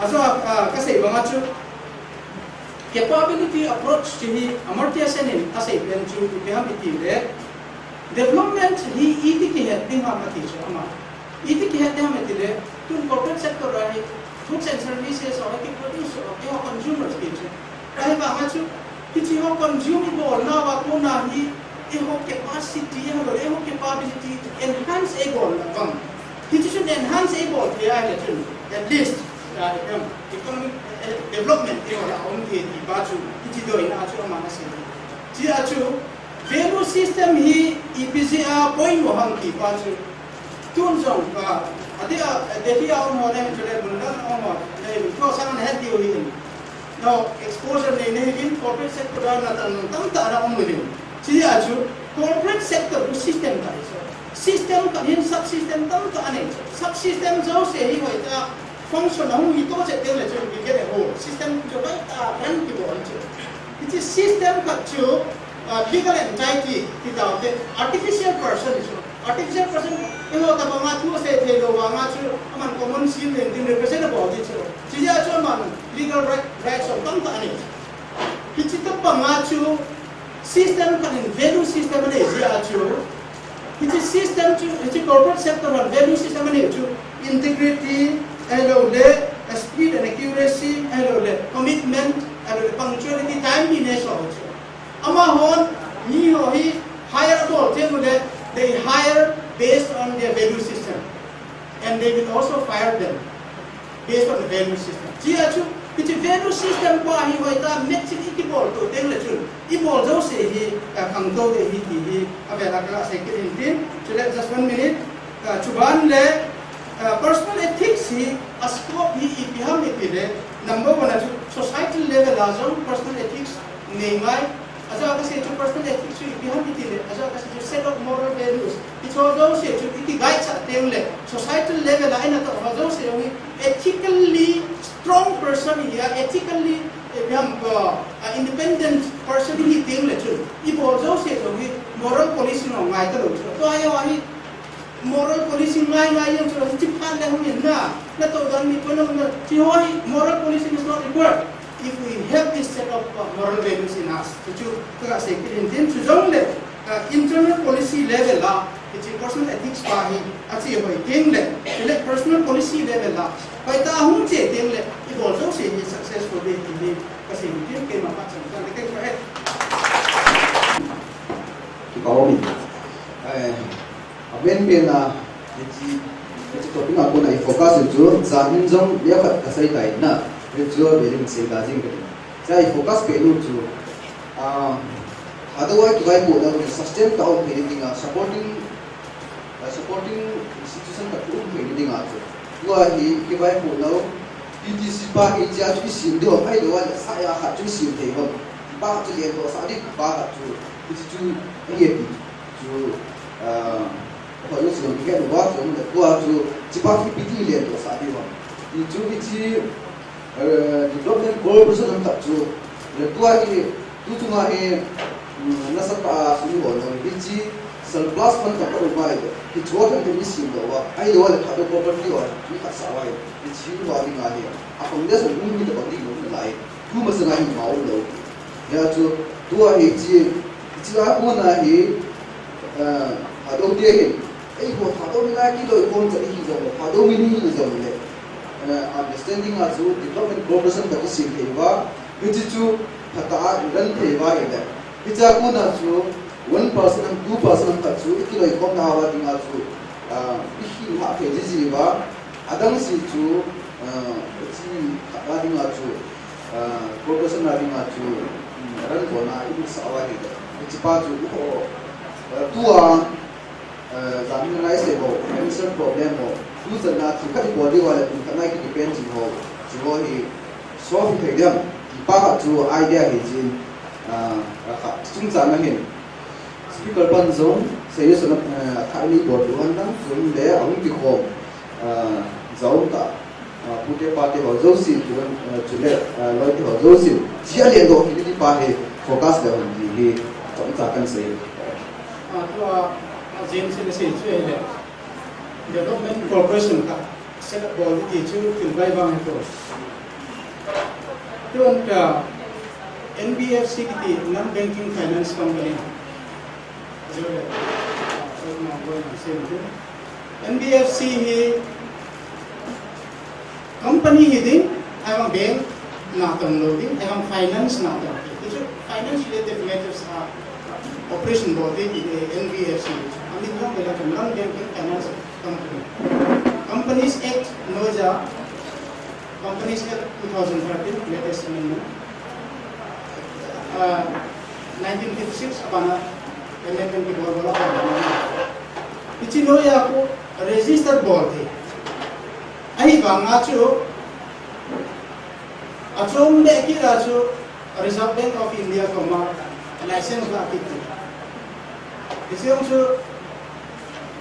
ajo, a, kasei banga chu, capability approach chu hi Amartya Sen in asei pen chu, ipi ham iti le, development hi iti kihet ding ham ati chu ama. Iti kihet ding ham iti le, tun corporate sector a hi, goods and services, or ki produce, or ki consumers ki chu. Ahivanga chu, hiche ho consume ibolna uva kona hi, eiho capacity, eiho, eiho capability enhance eibolna bang. Hiche chun enhance eibol thei ahile chun, at least, uh, economic, uh, development eiho la um thei ti pa chu, hiche doina chu ama asei. Hiche a chu, value system hi ipi jeh a poimo ham ti pa chu, Tun jong, ah, adeh a, Delhi a um ho le, chule London a um ho le, thusei nahet diu ahin. Now, exposure nei nahiuvin, corporate sector a natan tamtah naum uvin. Hiche a chu, corporate sector chu system khat ahi chu. System khat hin subsystem tamtah anei chu. Subsystem jouse hi hoitah a function ahung hitoh chet teng le chu, we get a whole. System chu hoitah a run kibol chu. Hiche system khat chu, ah, legal entity, ti taute, artificial person ahi chu. Artificial person, eiho tabanga thu asei thei lou vanga chu, aman common civil and represent abol ding chu. Hiche jeh a chu aman legal right, rights jong tamtah anei. Hiche tabanga chu system khat in value system anei jeh a chu. Hiche system chu, hiche corporate sector hon value system anei chu. Integrity, ahilouleh, speed and accuracy, ahilouleh, commitment, ahilouleh, punctuality, timeliness ho chu. Amahon, mi ho hi hire abol teng uleh, they hire based on their value system. And they will also fire them based on the value system. Hiche a chu, hiche value system pa hi hoitah a matching ikibol to teng le chun, ibol jouse hi, eh, khangtou ding ahi ti hi, avela kasei kit in tin, chule just one minute, eh, chuban le, eh, personal ethics hi, a scope hi ipi ham iti le, number one a chu, societal level a jong personal ethics nei ngai, Ajeh a kasei chu personal ethics chu ipi ham iti le, ajeh a kasei chu set of moral values. Hiche jouse chu iki guide sah teng le, societal level a inatoh ho jouse jong hi ethically strong person hi a, ethically, eh, ipi ham, uh, independent person hi teng le chun. Ibol jouse jong hi moral policing ngai talou chu. Tua hi Moral policing ngai ngai jeng chu, hiche phat le hung in na, natoh dan mi ko na, hiche ho hi moral policing is not required. If we have this set of, uh, moral values in us, hichu, kasei kit in tin chu jong le, uh, internal policy level a, hiche personal ethics pa hi, ache hoi teng le, chule personal policy level a, hoitah a hung che teng le, ibol jouse hi successful ding ti hi, kasei kit in tin, keima pachan, kan le kei ko he. Kipa um in. Eh, Aven pen a, hiche, hiche topic a kona i focus u chu, jan in jong leh khat kasei tai na, hichu avel in sei ta jing kati. Hiche a i focus pen u chu, ah, Thadou a kivaipohna u sustain tah a um thei ding a, supporting, ah, supporting institution khat um thei ding a chu. Tua hi kivaipohna u, P T C pa hi hiche a chu i sem diu, ahilou le sa a khat chu i sem thei u. Pa chu lendoh sah ding, pa khat chu, hiche chu, ahi ati. Chu, ah, hoi u sung kihe uva, chu le tua chu, hiche pa chu ipi ti lendoh sah diu ham. Ti chu hiche, eh, development cooperation ham khat chu, le tua hi, tu chunga hi, mm, nasatah a sum ho lou, hiche surplus fund khat ka um ahi, hiche ho khat hi mi sem lou uva, ahilou le Thadou property ho, mi khat sah uva hi, hiche uva dinga hi, a foundation um mi tabang ding lou nalai. Tu masanga hi ma um lou. Hia chu, tua hi chi, chi a kona hi, eh, Thadou te hin, eiho Thadou mi lai kiloikhom chan hi jong le, Thadou mi ni hi jong le, eh, understanding a chu development cooperation khat i sem thei uva, hiche chu phatah a i run thei uva ahile. Hiche a kona chu one percent ham, two percent ham khat chu i kiloikhomna uva dinga chu, ah, i khel thei jiji uva, adang se chu, ah, chi khat a dinga chu, ah, cooperation a dinga chu, um, run bolna i lut sah uva ahile. Hiche pa chu, oh, ah, tua, ah, jan in ngai sei ho, financial problem ho, tu chan a thil khat i bol diu ahile, tu khat a i kidepend jing ho, chu ho hi solve thei diam, ti pa khat chu idea hi chin, ah, khat chungchang a hin. Speaker pan jong, suggestion, eh, thah ni bol diu han lang, jong le, ahung kikhom, eh, jaum ta, eh, pute pate ho jouse, chule, eh, chule, eh, loite ho jouse, chi a lendoh kiti pa hi, focus le hon ti hi, chomcha kan sei. Ah, tua, ah, James in a sei chu ahile Development Corporation khat set up bol ding ti chu thil bai bang ahi. Tun ka N B F C kiti non banking finance company. N B F C hi company hi ding, ahivang bank natong lou ding, ahivang finance natong. Hichu finance related matters a operation bol ding ti N B F C. Amin jong le non banking finance company. Companies Act noiya, Companies Act two thousand thirteen, latest amendment. Uh, nineteen fifty-six abana amendment kibol bol a. Hiche noiya khu register bol thei. Ahivanga chu achom be kit a chu Reserve Bank of India koma license la kit thei. Hiche jong chu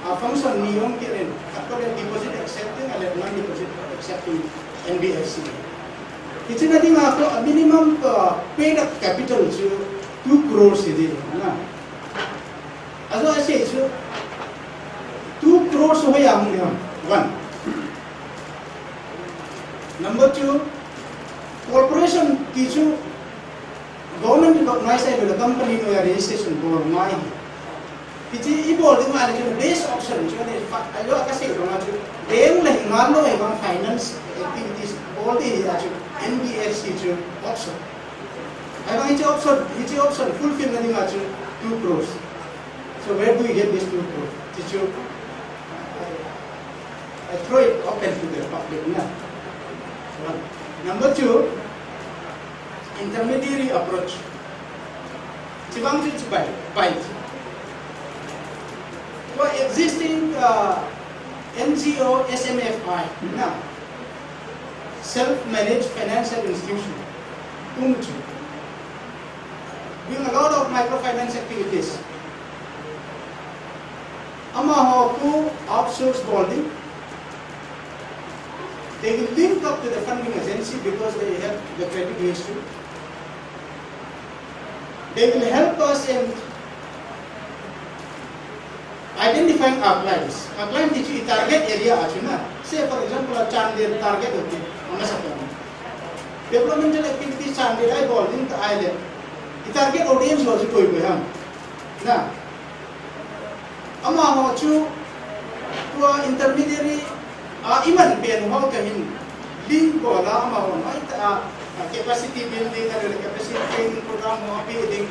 a function ni jong kit in, khat khat le deposit accepting, ahile non deposit accepting N B F C. Hiche na dinga khu a minimum, uh, paid up capital chu two crores hi ding na. Ajo a sei chu two crores hoiya hung ding ham. One. Number two, corporation ti chu government recognize ahilou le company noiya registration bol ngai. Hiche ibol ding ahile chu best option chu ni fa, ajo a kasei banga chu bank le hinga lou ahivang finance activities bol ding ahi a chu N B F C chu option. Ahivang hiche option, hiche option fulfill na dinga chu two crores. So where do we get this two crores? Hiche chu I, I throw it open to the public na. One. Number two, intermediary approach. Chibang chu chibai, bai. For existing, uh, N G O, S M F I, na, self-managed financial institution, um chu, doing a lot of microfinance activities. Amaho khu outsource bol ding. They will link up to the funding agency because they have the credit history. They will help us in identifying our clients. Our client ti chu i target area a chu na. Say for example, a Chandel target hote, amasa ko. Developmental activities Chandel a ibol ding ta ahile, i target audience ho chu koi koi ham. Na. Amaho chu tua intermediary a iman pen ho kahin link bol a amaho mai ta a, a capacity building, a capacity training program ho pe ding.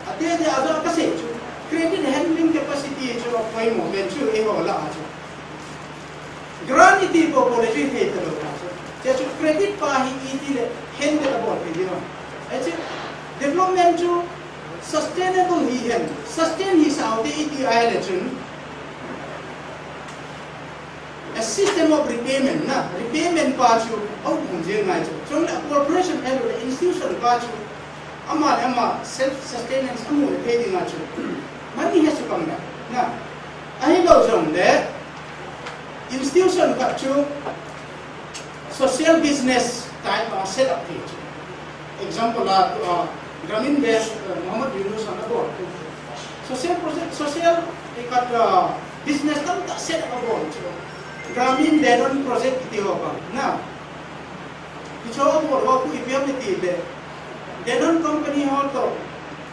Ati ati a jo kasei chu credit handling capacity chu apoimo pen chu eiho lah a chu. Grant iti bol bol le chu thei talou ta chu. Hiche chu credit pa hi iti le handle abol thei diu. Hiche development chu sustainable hihen, sustain hisah u te iti ahile chun a system of repayment na, repayment pa chu aum jeng ngai chu. Chule corporation ahilou le institution pa chu ama le ama self sustenance amu le thei dinga chu money has to come back na. Ahilou jongle institution khat chu social business type a set up thei chu. Example a, uh, Gramin Bank, uh, Mohammad Yunus ana bol chu social project, social, eh, khat, uh, business tamtah set up abol chu. Gramin Denon project kiti ho bang na. Hiche ho bol ho khu ipi ham itile, Denon company ho toh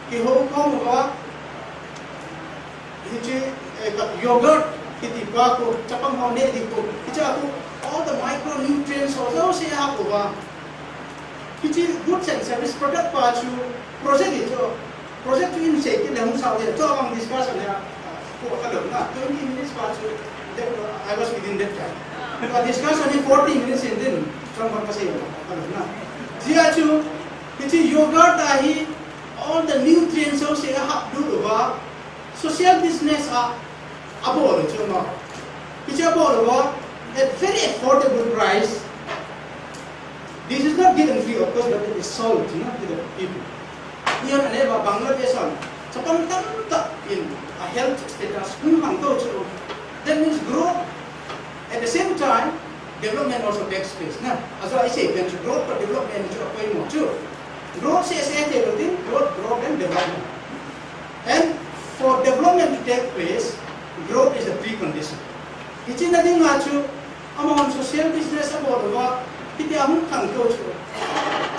kihoukhom uva, hiche, eh, ka yogurt kiti pa khu, chapang ho neh ding khu, hiche a khu all the micronutrients ho jouse ahap uva. Hiche goods and service product pa chu project hi chu, project chu in sei kit le hung sao de, chu abang discussion hi a, ah, khu kalou na, twenty minutes pa chu, that, I was within that time. Ka discussion hi forty minutes in din, chong bang kasei kalou na. Hijeh a chu, hiche yogurt a hi, all the nutrients jouse ahap lut uva, social business a, abol u chu ma. Hiche abol uva, at very affordable price. This is not given free, of course, but it is sold, you know, to the people. Ion aneva Bangladesh on, chapang tamtah in a health status, hung hang to chu. That means growth. At the same time, development also takes place. Na, ajo a isei pen chu growth toh development chu apoimo chu. Growth seh seh thei lou ding, growth, growth and development. And for For development to take place, growth is a precondition. Hiche na dinga chu, amahon social business abol uva, hiti ahung thang keu chu.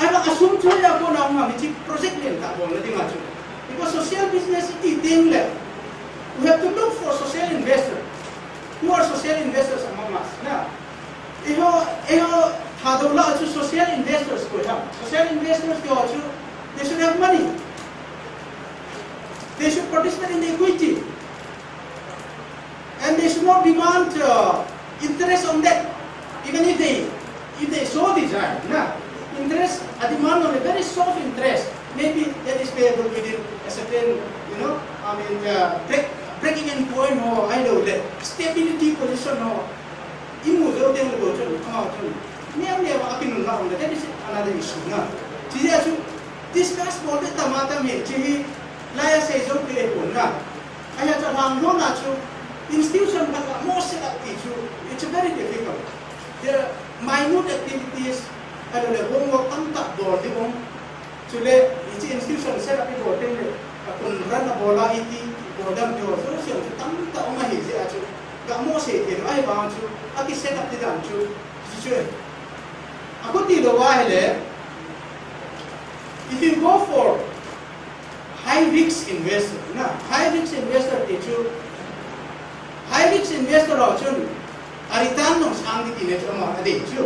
Ahivang asum chu hoiya kona hung ham, hiche project lentah bolna dinga chu. Because social business iti teng le, we have to look for social investor. Who are social investors among us? Na. Eiho, eiho Thadou lah a chu social investors koi ham. Social investors koi chu, they should have money. They should participate in the equity. And they should not demand uh, interest on that. Even if they, if they so desire, na, interest, a demand on a very soft interest. Maybe that is payable within a certain, you know, I mean, uh, break, break-even point ho, I know that. Stability position ho. Imu jou teng le bou chun, amau chun. Neo neo a kinunna um le, that is another issue na. Hiche jeh a chu, discuss bol le tam a tam hi, hiche hi, laiya sei jou thei pon na. Ahia chu alhang lona chu, institution khat a mo set up ti chu, it's very difficult. There are minute activities, ahilou le homework tamtah bol ding um. Chule, hiche institution set up ibol teng le, akun run abol a iti, bol dam ti ho, so, so, chu tamtah um ahi jeh a chu, ga mo sei thei lou, ahivang chu, aki set up ti dan chu, hiche chu. Akhuti lou va ahile, if you go for high risk investor, na, high risk investor ti chu, high risk investor ho chun, a return jong sang ding ti le chu ama adei chu.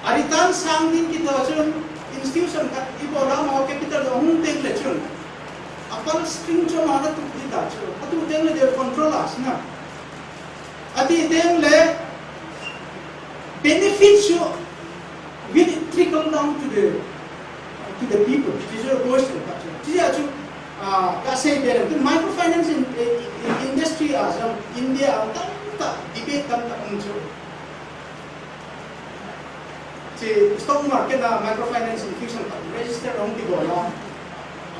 A return sang ding kiti chun institution khat ibol a amaho capital jong hung teng le chun. A purse string chu amahon atuh ding ta chu. Atuh teng le they will control us na. Ati teng le benefit chu will it trickle down to the to the people? This is a question khat chu. Hiche jeh a chu, ah, ka sei be le, microfinance in, in, in industry a jong India a tamtah debate tamtah um chu. Hiche stock market a microfinance institution khat register ahung kibol a,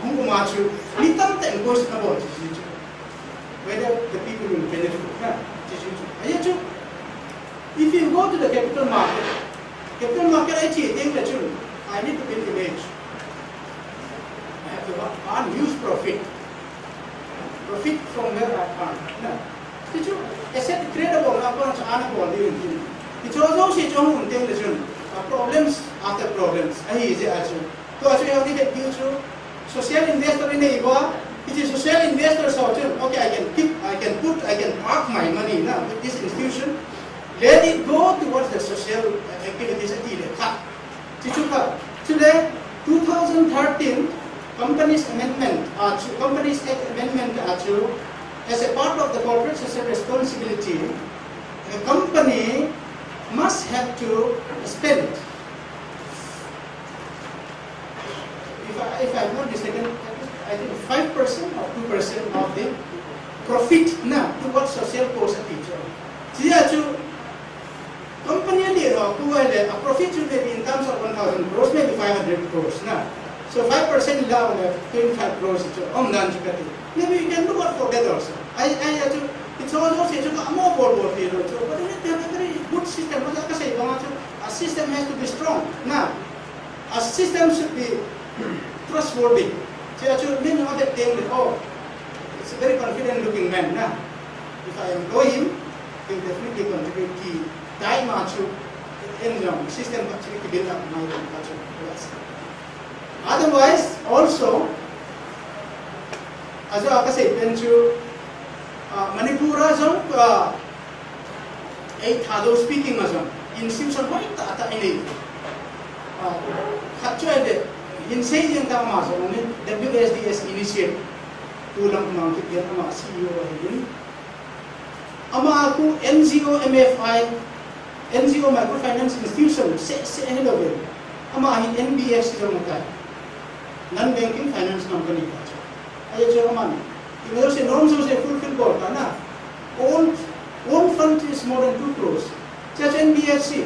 ahung um a chu, mi tamtah in question abol chu, chu, whether the people will benefit, na, chu, chu, chu. Ahia chu, if you go to the capital market, capital market a che teng le chun, I need to build image. I have to earn huge profit. Profit from where I earn. Na. Hichu, asset create abol na, kon cha ana bol ding tin. Hichu jouse chu hung um teng le chun, ah, problems after problems. Ahi jeh a chu. Tua chu, eiho ni het diu chu, social investor inei uva, hiche social investor ho chun, okay, I can keep, I can put, I can park my money na with this institution. Let it go towards the social, uh, activities ati le kha. Hichu kha, chule two thousand thirteen Companies Amendment, ah, chu, Companies Act Amendment, ah, chu, as a part of the corporate social responsibility, a company must have to spend, if I, if I'm not mistaken, I think five percent or two percent of the profit na towards social cause ati chu. Hiche a chu, company a le lou, khu a le, a profit chu maybe in terms of one thousand crores, maybe five hundred crores na. So five percent la le twenty-five crores chu um dan chu kati. Maybe you can look out for that also. I, I, I chu, it's all those chu ka mo bol bol thei lou chu. But you need to have a very good system. But ka sei bang chu, a system has to be strong na. A system should be trustworthy. Hiche a chu min a vet teng le, oh, it's a very confident looking man na. If I employ him, he will definitely contribute. Ti dai ma chu, en jong system khat chu ki build up mai ka chu. Otherwise, also, ajo ka sei pen chu, ah, Manipur a jong, ah, ei Thadou speaking a jong, institution hoitah tah inei. Ah, khat chu ahile, hin sei jeng ta ama jong, W S D S initiate. Pu Lamkhomang Kipgen ama C E O ahin. Ama khu N G O M F I, N G O microfinance institution, seh, seh hilou ve. Ama hin N B F C jong atai. Non banking finance company khat chu. Ahi chu aman. Imajouse, norm jouse fulfill bol ta na. Own, own fund is more than two crores. Hiche chu N B F C.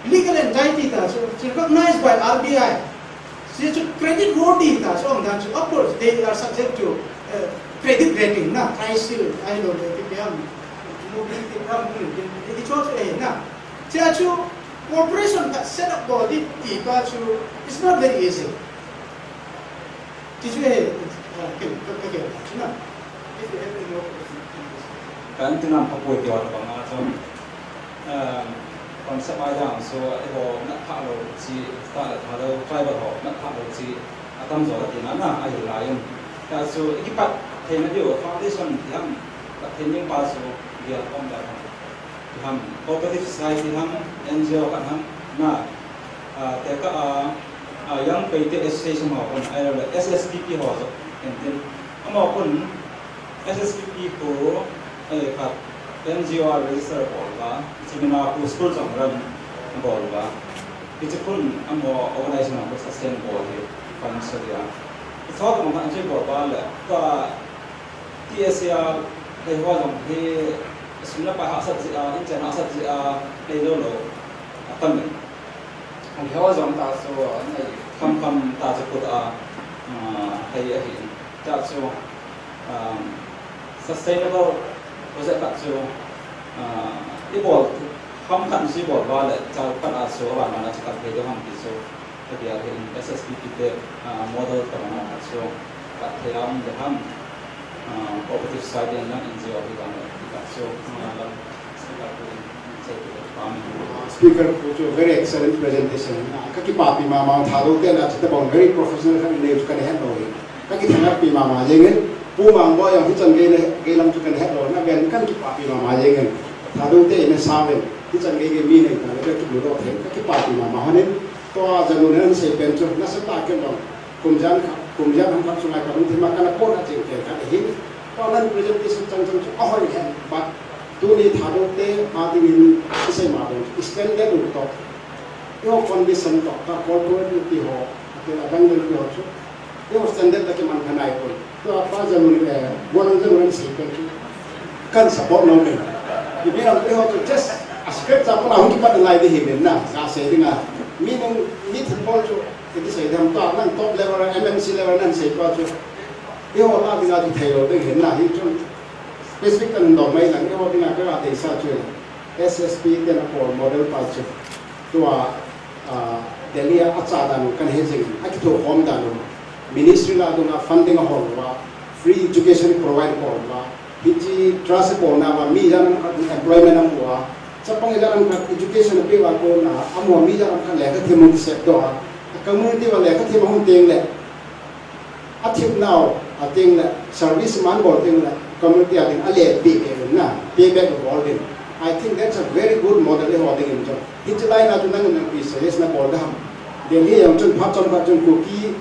Legal entity ta chu, recognized by R B I. Hiche chu credit worthy ta chu, um dan chu. Of course, they are subject to, uh, credit rating na, CRISIL, ahilou le, P P M, Mobility Fund, hiche chu ahi na. Hiche chu corporation khat set up bol ding ti pa chu, it's not very easy. Hiche chu ahi. Ken, ka, ka ken, chuna. If you have any more questions, please. Kan tinam ka poi ti ho bang a chu, um, concept a jang chu, eiho natpha lou chi, ta le Thadou tribal ho natpha lou chi, atam jo tina na, ahi lai in. Ta chu, i kipat theina diu, foundation ti ham, pat thei ding pa chu, dia kom da ham. Ham, cooperative society ham, N G O khat ham, na, ah, te ka, ah, ah, Young Paite Association ho kon, ahilou le S S P P ho jo, entin. Amaho kon, S S P P ko, eh, khat, N G O a register bol uva, seminar ko school jong run bol uva. Hiche kon, amaho organization ko sustain bol hi, fund sa dia. Hiche ho ko man chu bol uva le, ka, T S A a, hei ho jong hi, sum le pai hahsat jeh a, inchen hahsat jeh a, hei lou lou, atam in. Hei ho jong ta chu, hei, kham kham ta chu kut a, ah, hei ahi. Ta chu, um, sustainable project khat chu, ah, i bol, kham khat chu i bol uva le, chal khat a chu, aban ban a chu khat thei ding ham ti chu. Ka dia hin S S P P te, ah, model tamna khat chu, ka thei a um ding ham, ah, cooperative society lang N G O hi dang le, ti khat chu, ah, lam speaker pu in, in sei tu pam. Speaker pu chu very excellent presentation. Ah, ka kipapi mama Thadou te na chu tabang very professional khat in nei chu ka nei het lou hi. Ka kithangarpi mama jeng in, Pu Mangboi jong hichan gei le, gei lam chu ka nei het lou na, ven ka kipapi mama jeng in. Thadou te in a sa ven, hichan gei gei mi nei ta le, ka kimu lou thei, ka kipapi mama hon in. Tua janu nen sei pen chu, nasatah a ken bang, kum jan khat, kum jan ham khat sunga ka lungthim a kana pon a cheng pen khat ahi. Tua nan presentation chang chang chu ahoi hen, but tuni Thadou te a dingin isei ma bang chu, standard u toh, eiho condition toh, ka corporate ti ho, ati adang ding ti ho chu, eiho standard toh kiman kha nai poi. Tua pa janu, eh, Pu Mangboi janu nen sei pen chu. Kan support nom in. Ipi ham eiho chu just a scratch a pat a hung kipat nalai ding hi ven na, ka sei ding a. Mi nung, mi thil bol chu, iti sei ding ham tua, nang top level, M M C level nan sei pa chu. Eiho la ding a chu thei lou ding hin na, hi chu specific kan dong mai lang, eiho ding a ka deisah chu. S S P te na role model pa chu. Tua, ah, Delhi a acha dan u kan he jing, akithokhom dan u. Ministry la dunga funding ahol uva, free education provide bol uva, hiche trust bol nauva, mi ijat ham khat employment amu uva, chapang ijat ham khat education apeh uva kona, amaho mi ijat ham khat lekha them hung kisep doh a, a community uva lekha them ahung teng le, athip nau, ateng le, service man bol teng le, community a ding a le pay, pay na, payback bol ding. I think that's a very good model eiho ding in chu. Hiche line a chu nang in nangpi suggest na bol ding ham. Delhi a jong chun phat chomkhat chun Kuki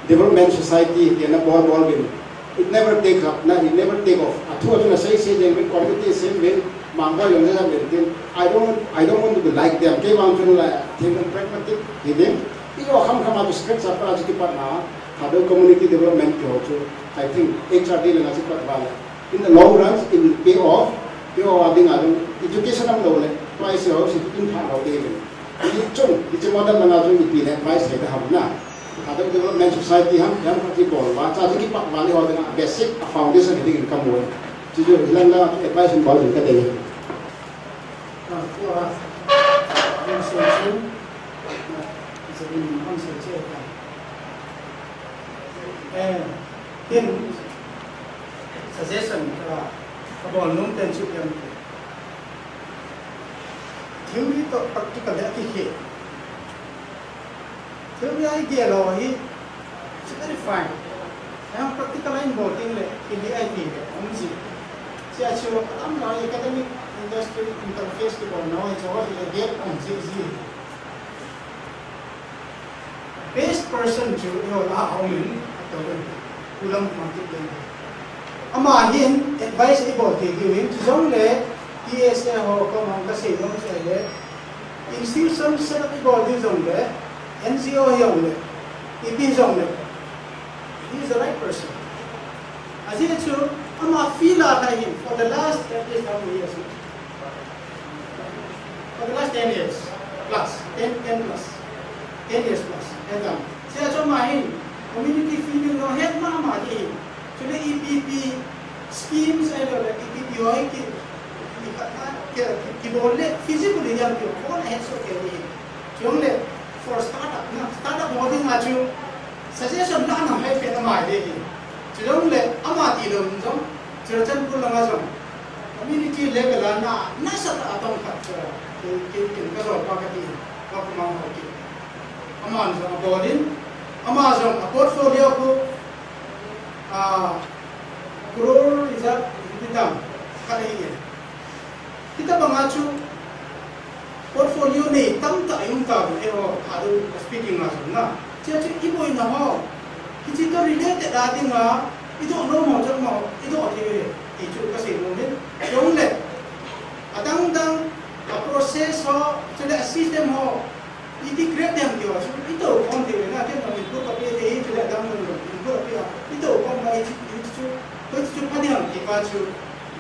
Development Society ti na bol bol uvin. It never take up, na, it never take off. Athu a chun asei sei jeng uvin, committee sem uvin, Mangboi jong sem uvin tin. I don't, I don't want to be like them. Kei vang chun la, think pragmatic hi ding. Eiho kham kham a chu scratch a pat a chu kipat na, Thadou community development ti ho chu, I think H R D le na chu pat uva le. In the long run, it will pay off. Pay off a ding a jong, education a um lou le, tua isi ho si in pha lou ding le. Hichun, hiche model langa jong ipi le advice thei ta ham na. Thadou Development Society ham, ham khat chu bol uva, cha chu kipat uva le eiho ding a basic a foundation hi ding in kamu e. Chu chu hilang langa advice in bol ding kadei. Ah, tua, ah, hung sei chu, ah, hung sei chu, eh, hin, suggestion, ah, kabol nom pen chu, em, theory toh practical le akikhel. Theory a igel ho hi, it's very fine. Ahivang practical a involve teng le, kile ahi teng le, um ji. Chea chu, atam lou academic industry interface kibol na ho hi chu, hi le gap um ji ji. Best person chu, eiho la a um in, ato in, Pu Lamkhomkip le. Ama hin advice ibol thei diu hin, chujongle, T S A ho koma kasei nom chu ahile, institution set up ibol diu jongle, N G O hijongle, ipi jongle, he is the right person. Ajeh chu, ama field a kha hin, for the last, at least how many years, no? For the last ten years plus, ten, ten plus, ten years plus, ten plus. Chea chu ama hin, community field in lou het mama ding hin. Chule ipi ipi schemes ahilou le, ipi ipi ho hi ki, ki, ki, ki, kibol le feasible hi ham ti ho, kona het soh kei ding hin. Chujongle, for startup na, startup ho dinga chu, suggestion na na hai pe na mai ding hin. Chuleh ama tilou jong, Churachandpur langa jong community level a na, nasatah a tong khat chu, kei, kei, kei, ka jol pa kati, ka kumang ho kei. Aman jong abol in, ama jong a portfolio khu, ah, crore ijat, ijat tam khat ahi e. Hitabanga chu portfolio nei tamtah i um tauvin eiho Thadou speaking a jong na. Chea chu i boina ho, hiche toh related a dinga i doh nom ho jong mo, i doh thei uve ti chu ka sei nom e. Chule adang dang a process ho, chule a system ho, iti create ding ham ti ho chu i tou khom thei uve na, ken jong input ka pe thei, chule adang dang jong input ka pe a, i tou khom uva hiche, hiche chu, hiche chu pha ding ham ti pa chu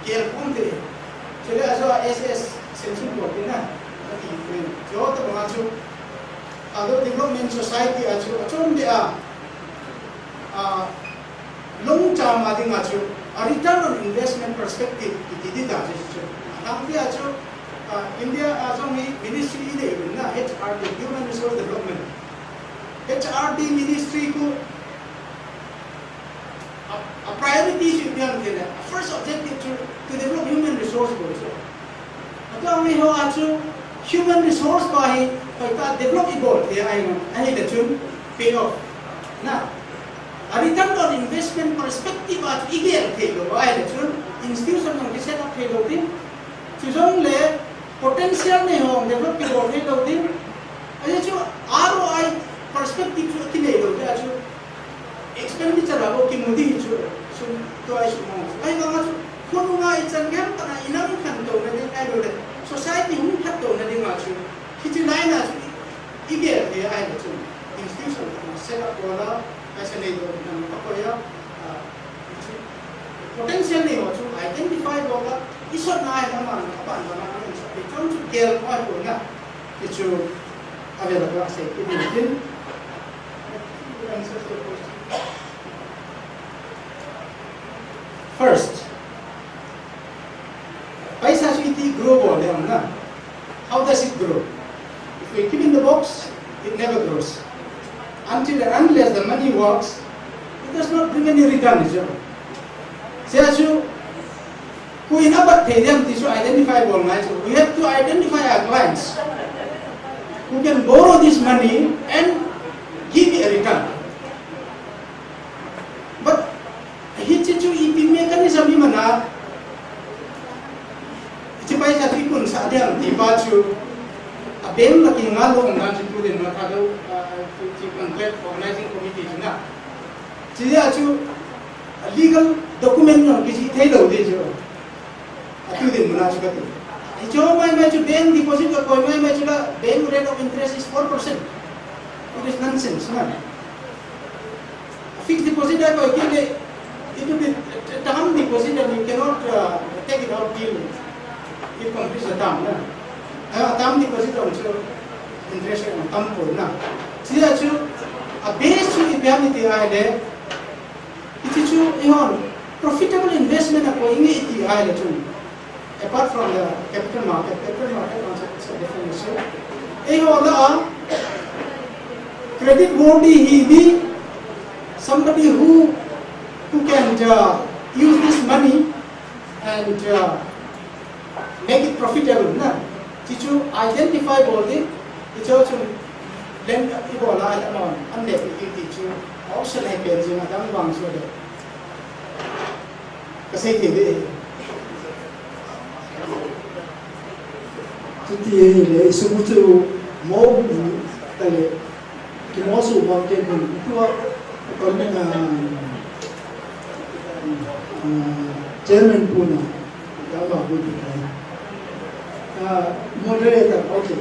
gel khom thei. Chule ajo a S S Senching bol tina, ati pen. Chu tabanga chu, Thadou Development Society a chu, achom beh a, a, long term a dinga chu, a return on investment perspective, iti di ta chu chu. Atang pi a chu, a, India a jong hi ministry i nei uvin na, H R D, Human Resource Development. H R D ministry khu, a, a priority chu ipi ham tile, a first objective chu to develop human resource bol chu. Atua mi ho a chu human resource pa hi, hoitah develop i bol thei ahi, ahile chun pay off. Na, a return on investment perspective a chu i gel thei lou, ahile chun institution jong ki set up thei lou ding. Chujongle potential nei ho develop ki bol thei lou ding. Ajeh chu R O I perspective chu kinei lou ding a chu expenditure a bou kimu ding hi chu, chu tua i sumang. Ahivanga chu, khonunga i chan gei tah a i nam khantouna ding ahilouleh society hung khantouna dinga chu, hiche line a chu i, i gel thei ahile chu, institution khat set up bol a, paisa nei lou ding a koi a, a, chu potential nei ho chu identify bol a, i sotna ahile aman, aban ban a, aman chu, i chom chu gel mo ahi bol na, ti chu, avel a ka sei kit in. First, paisa chu iti grow bol ding ham na. How does it grow? If we keep in the box, it never grows. Until and unless the money works, it does not bring any return, is it? Chea chu, koi in abat thei ding ham ti chu identify bol ngai chu. We have to identify our clients who can borrow this money and give me a return. But hiche chu ipi mechanism i man a, hiche paisa chu i kunsah ding ham ti pa chu, a bank la kinga lou na chu tu dinmun a Thadou, ah, chu, chu contract organizing committee chu na. Chea chu a legal document jong kijih thei lou ding chu. Atu dinmun a chu kati. Hiche ho maimai chu bank deposit a koi maimai chu la bank rate of interest is four percent. It is nonsense, na. Fixed deposit a koi kit le, it will be term deposit and you cannot, uh, take it out till you complete the term, na. Ah, term deposit a chu interest rate tam poi na. Chea chu, a base chu ipi ham iti ahile, hiche chu eihon profitable investment a koi inge iti ahile chun, apart from the capital market, capital market also is a different issue. Eiho lah a credit worthy hi ding, somebody who, who can, uh, use this money and, uh, make it profitable, na. Hiche chu identify bol ding, hiche chu lend i bol a, amount an le pi ti chu option ahi pen jing a, adang vang chu le. Ka sei thei ve. Chuti ahile, i sum u chu mo ta le. Kimosuh bang ken hin, tua, ah, ah, chairman pu na, ka ma bu ti kai. Ah, moderator, okay.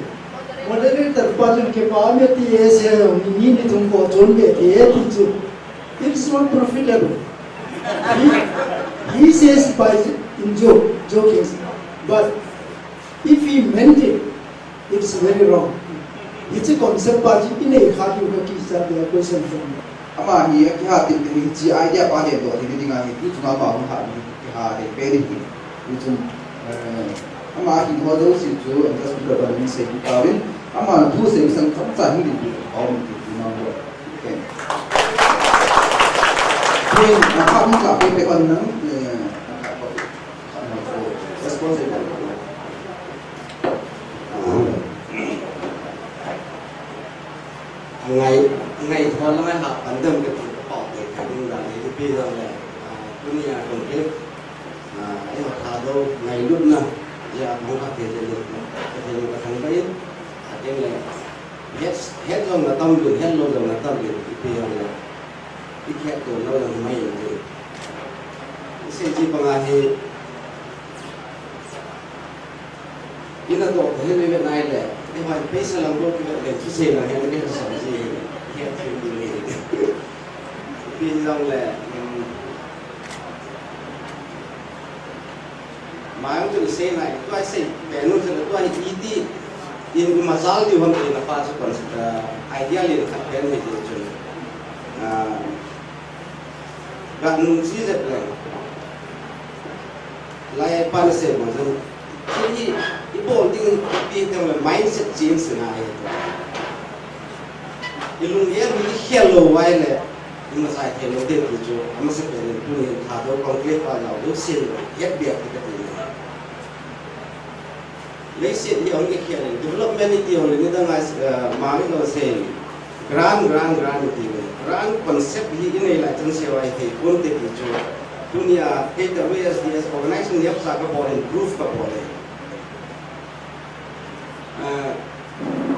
Moderator pa chun kipa me ti e se, ni, ni thum ko chun be ti e ti chu. It's not profitable. He, he says by in joke, joking. But if he meant it, it's very wrong. Hiche concept pa chu i nei kha diu ka kisa dia question from. Ama hi akiha tep tep hi hiche idea pa le doh thei dinga hi tu chunga ama hung hat hi kiha tep pe ding hi. Tu chun, eh, ama hi ho jouse chu an ka speaker pa min sei tauvin. Ama thu sei san chomcha hin ding tu hou min ti tu ma bo. Okay. Pen, ah, kha mi ka pe pe kon nang, eh, responsible. Ngai, ngai thon la ngai ha pandam ka ti ka pau te ka ding da ni pi da le. Ah, tunia kon ke. Ah, ei ho Thadou ngailutna, ja, mong ha te je le, ka te ka thang bai, a teng le, het, het jong na tam bin, het lou jong na tam bin, ipi jong le, i khet to lou jong mai te. I sei ji banga hi, i na to, he le le nai le, i hoi peisa lang lou ki le, le, ki sei lang he, ke sa ji, he, he, he, he, he. Ipi jong le, um, Mai tu sei nai, tu ai sei, pen nu sei, tu ai iti, in machal di hon ina pa su kon, eh, idea li khat pen ni ti chun. Ah, ga nu si zet le. Lai pa na sei mo zan. Ki i bol ding pi te mo mindset change na ai. I lunggel hi i khel lou vai le, i masai khel lou te ti chu, a masa pen in tunin Thadou conclave pa jao deu sin lou, het bia ti ka ti ni. Leiset hi hung i khel in, development i ti hung le ni dang a, eh, ma ni lo sei, grant, grant, grant i ti le. Grant concept hi i nei lai chun sei vai thei pon te ti chu. Tunia, K W S D S organization ni apsa ka bol in, proof ka bol in. Ah,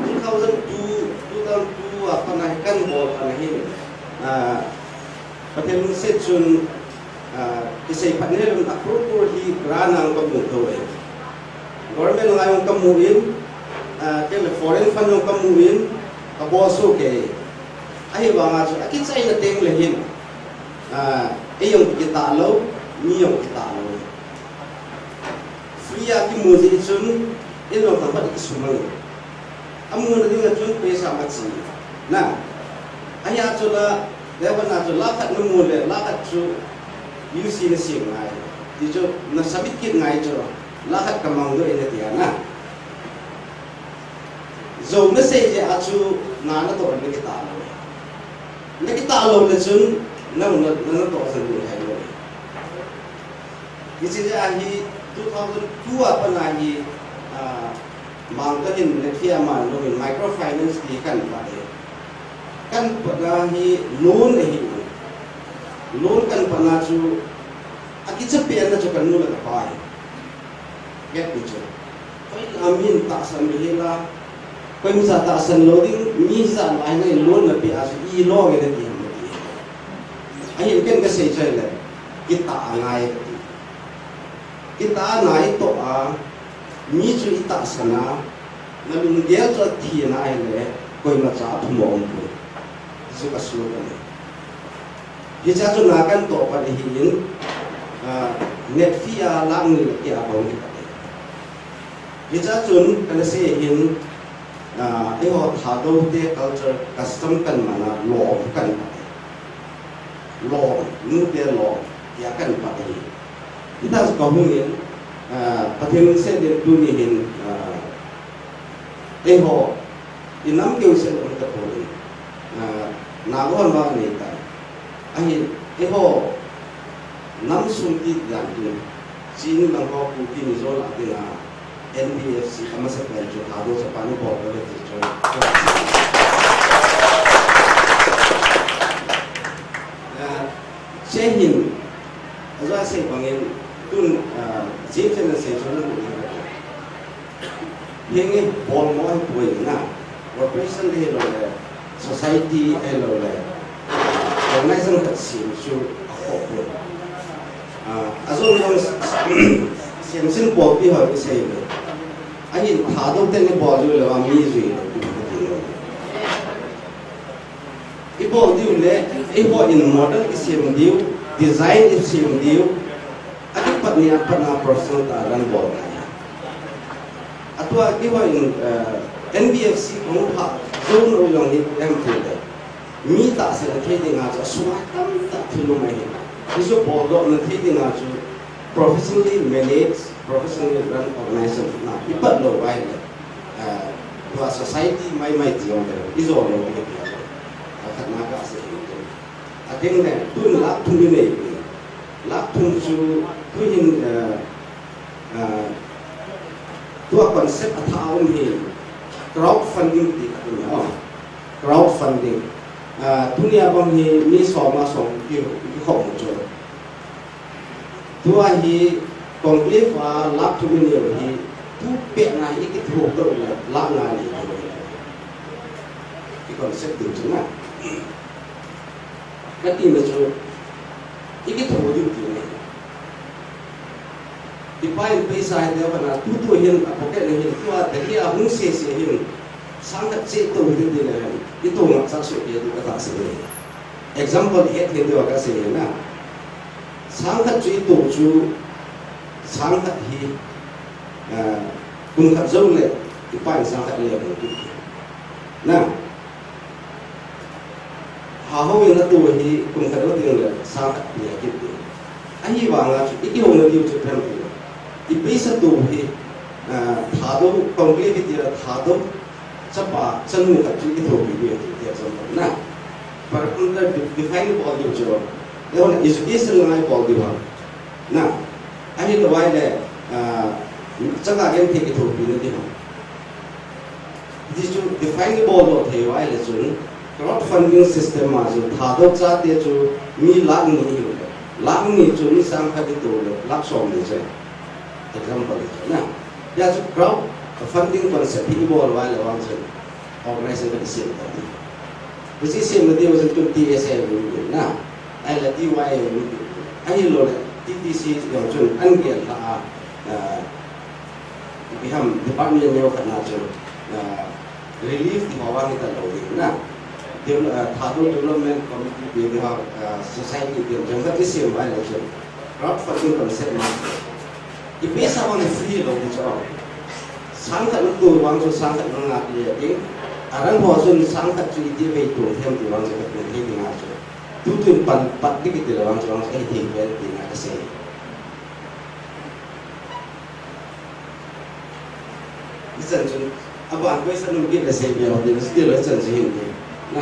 two thousand two, two thousand two a pat a hi kan bol pat a hi, ah, Pathen lungset chun, ah, kisei phat ni lum a crore crore hi grant a ka mu thou e. Government ngai ka mu in, ah, kei le foreign fund ka mu in, ka bol soh kei. Ahivanga chu, a kichaina teng le hin, ah, ei jong kitah lou, mi jong kitah lou. Free a kimu jeh chun, in jong thangpat kisumang. Amuna dinga chun paisa machi. Na. Ahia chu la, le bana chu lakh khat na mu le, lakh khat chu U C na sem ngai. Ti chu na submit kit ngai chu, lakh khat ka mang doh in ati a na. Jou na sei jeh a chu na, na toh na kitah lou. Na kitah lou le chun, na, na, na toh sa lu hai lou. Hiche jeh a hi two thousand two a pat a hi, ah, Mangkang in Latvia man lou in microfinance ti kan pat e. Kan pat a hi loan ahi. Loan kan pat a chu a kicha pen na chu ka nu le ka pa hi. Get ni chu. Koi la min tahsan le la. Koi mi sa tahsan lou ding, mi sa la hi na loan na pe a chu i lo nge na ti ham na ti. Ahin ken ka sei chai le. Kitah a ngai ka ti. Kitah a nai toh a, mi chu i tahsan a, na lunggel chu a thi na ahile, koima cha a phamo um poi. Chu ka sut a ni. Hiche chu na kan toh pat ahi in, ah, net fee a lakh ni le kia bang hi pat e. Hiche chun kan sei hin, ah, eiho Thadou te culture custom kan man a lom kan pat e. Lom, nu te lom, tia kan pat e. Hita chu ka hung in, ah, Pathen lungset in tuni hin, ah, eiho, i nam keu se um ta pon, ah, Naga hon vang nei ta. Ahin, eiho, nam sung ti dan tu, Chin lang ho, Kuki, Mizo lah ding a, N B F C, a masa pen chu, Thadou chapa ni bol le ti chu. Ah, Che hin, ajo a sei bangin, tun, ah, James in asei chu na mu ni ka. Henge bol mo hi poi na. Corporation le lo le, society le lo le, organization khat sem chu a kho poi. Ah, ajo lo sem sin bol pi ho ki sei le. Ahin Thadou te ni bol ju le wa mi jui lo. I bol diu le, eiho in model i sem diu, design i sem diu, a kipat ni a pat na professional tah a kan bol ngai. Atua eiho in, eh, N B F C kong pha, zone oi jong hi em thei le. Mi tahsan thei ding a chu, a sung a tamtah thil um ahi. Hichu bol doh na thei ding a chu, professionally managed, professionally run organization na, i pat lou vai le. Ah, tua society mai mai ti jong le, i jo lou ti ti. A khat na ka sei hi tu. Ading le, tun lakh thum inei. Lakh thum chu, tuhin, eh, eh, tua concept athah a um hi crowdfunding ti khat um hi, oh. Crowdfunding. Ah, tunia bang hi mi som a som ki, kikhom chu. Tua hi conclave a lakh thum inei hi, tu pet na hi kithopi le lakh nga inei. Ki concept ding chu na. Kati na chu, ikitho diu ti ne. Ipa in paisa hi deu kana tutu hin a pocket na hin tua Delhi a hung sese hin sang khat cheh to hi ti le hin. Ito ngap sak so ke tu kata se. Example et hin deu ka se na. Sang khat chu ito chu sang khat hi, ah, kum khat jou le ipa in sang khat le mo tu. Na. Hahou in ato hi kum khat jou ding le sang khat pi a kit ding. Ahivanga chu ikihouna diu chu phem ti. Ipaisa to hi, ah, Thadou, conclave ti la Thadou, chapa, chanu khat chu ikithopi diu ti, ti example na. Par under define bol diu chu. Deu na education lai bol diu ha. Na. Ahilou vai le, ah, changa genthei kithopi na diu ha. Ti chu define ibol doh thei uva ahile chun, crowdfunding system a chu Thadou chate chu mi lakh ni ihiu le, lakh ni chu mi sang khat ito le, lakh som ni chu. Example chu na. Tia chu crowdfunding concept hi ibol uva ahile vang chun, organization khat isem ta di. Hiche isem na diu chun T S A imu na. Ahile T Y A imu. Ahilou le T T C jong chun an gel lha a, ah, Ipi ham department neo khat na chu, ah, relief ti ho vang hi ta lou ding na. Devel-, ah, Thadou Development Committee ti, ti ho, ah, society ti jong khat isem uva le chu. Crowdfunding concept na. Ipaisa vang le free lou ding chu. Sang khat na to vang chu sang khat na nga ti ding. Arang ho chun sang khat chu iti vei to them ti vang chu khat na thei ding a chu. Tutu in pan pat ding kiti le vang chu vang chu ei thei pen ti na ka sei. Ichan chun, aban question um kit le sei bia hon ding, still ichan chu hin ding. Na,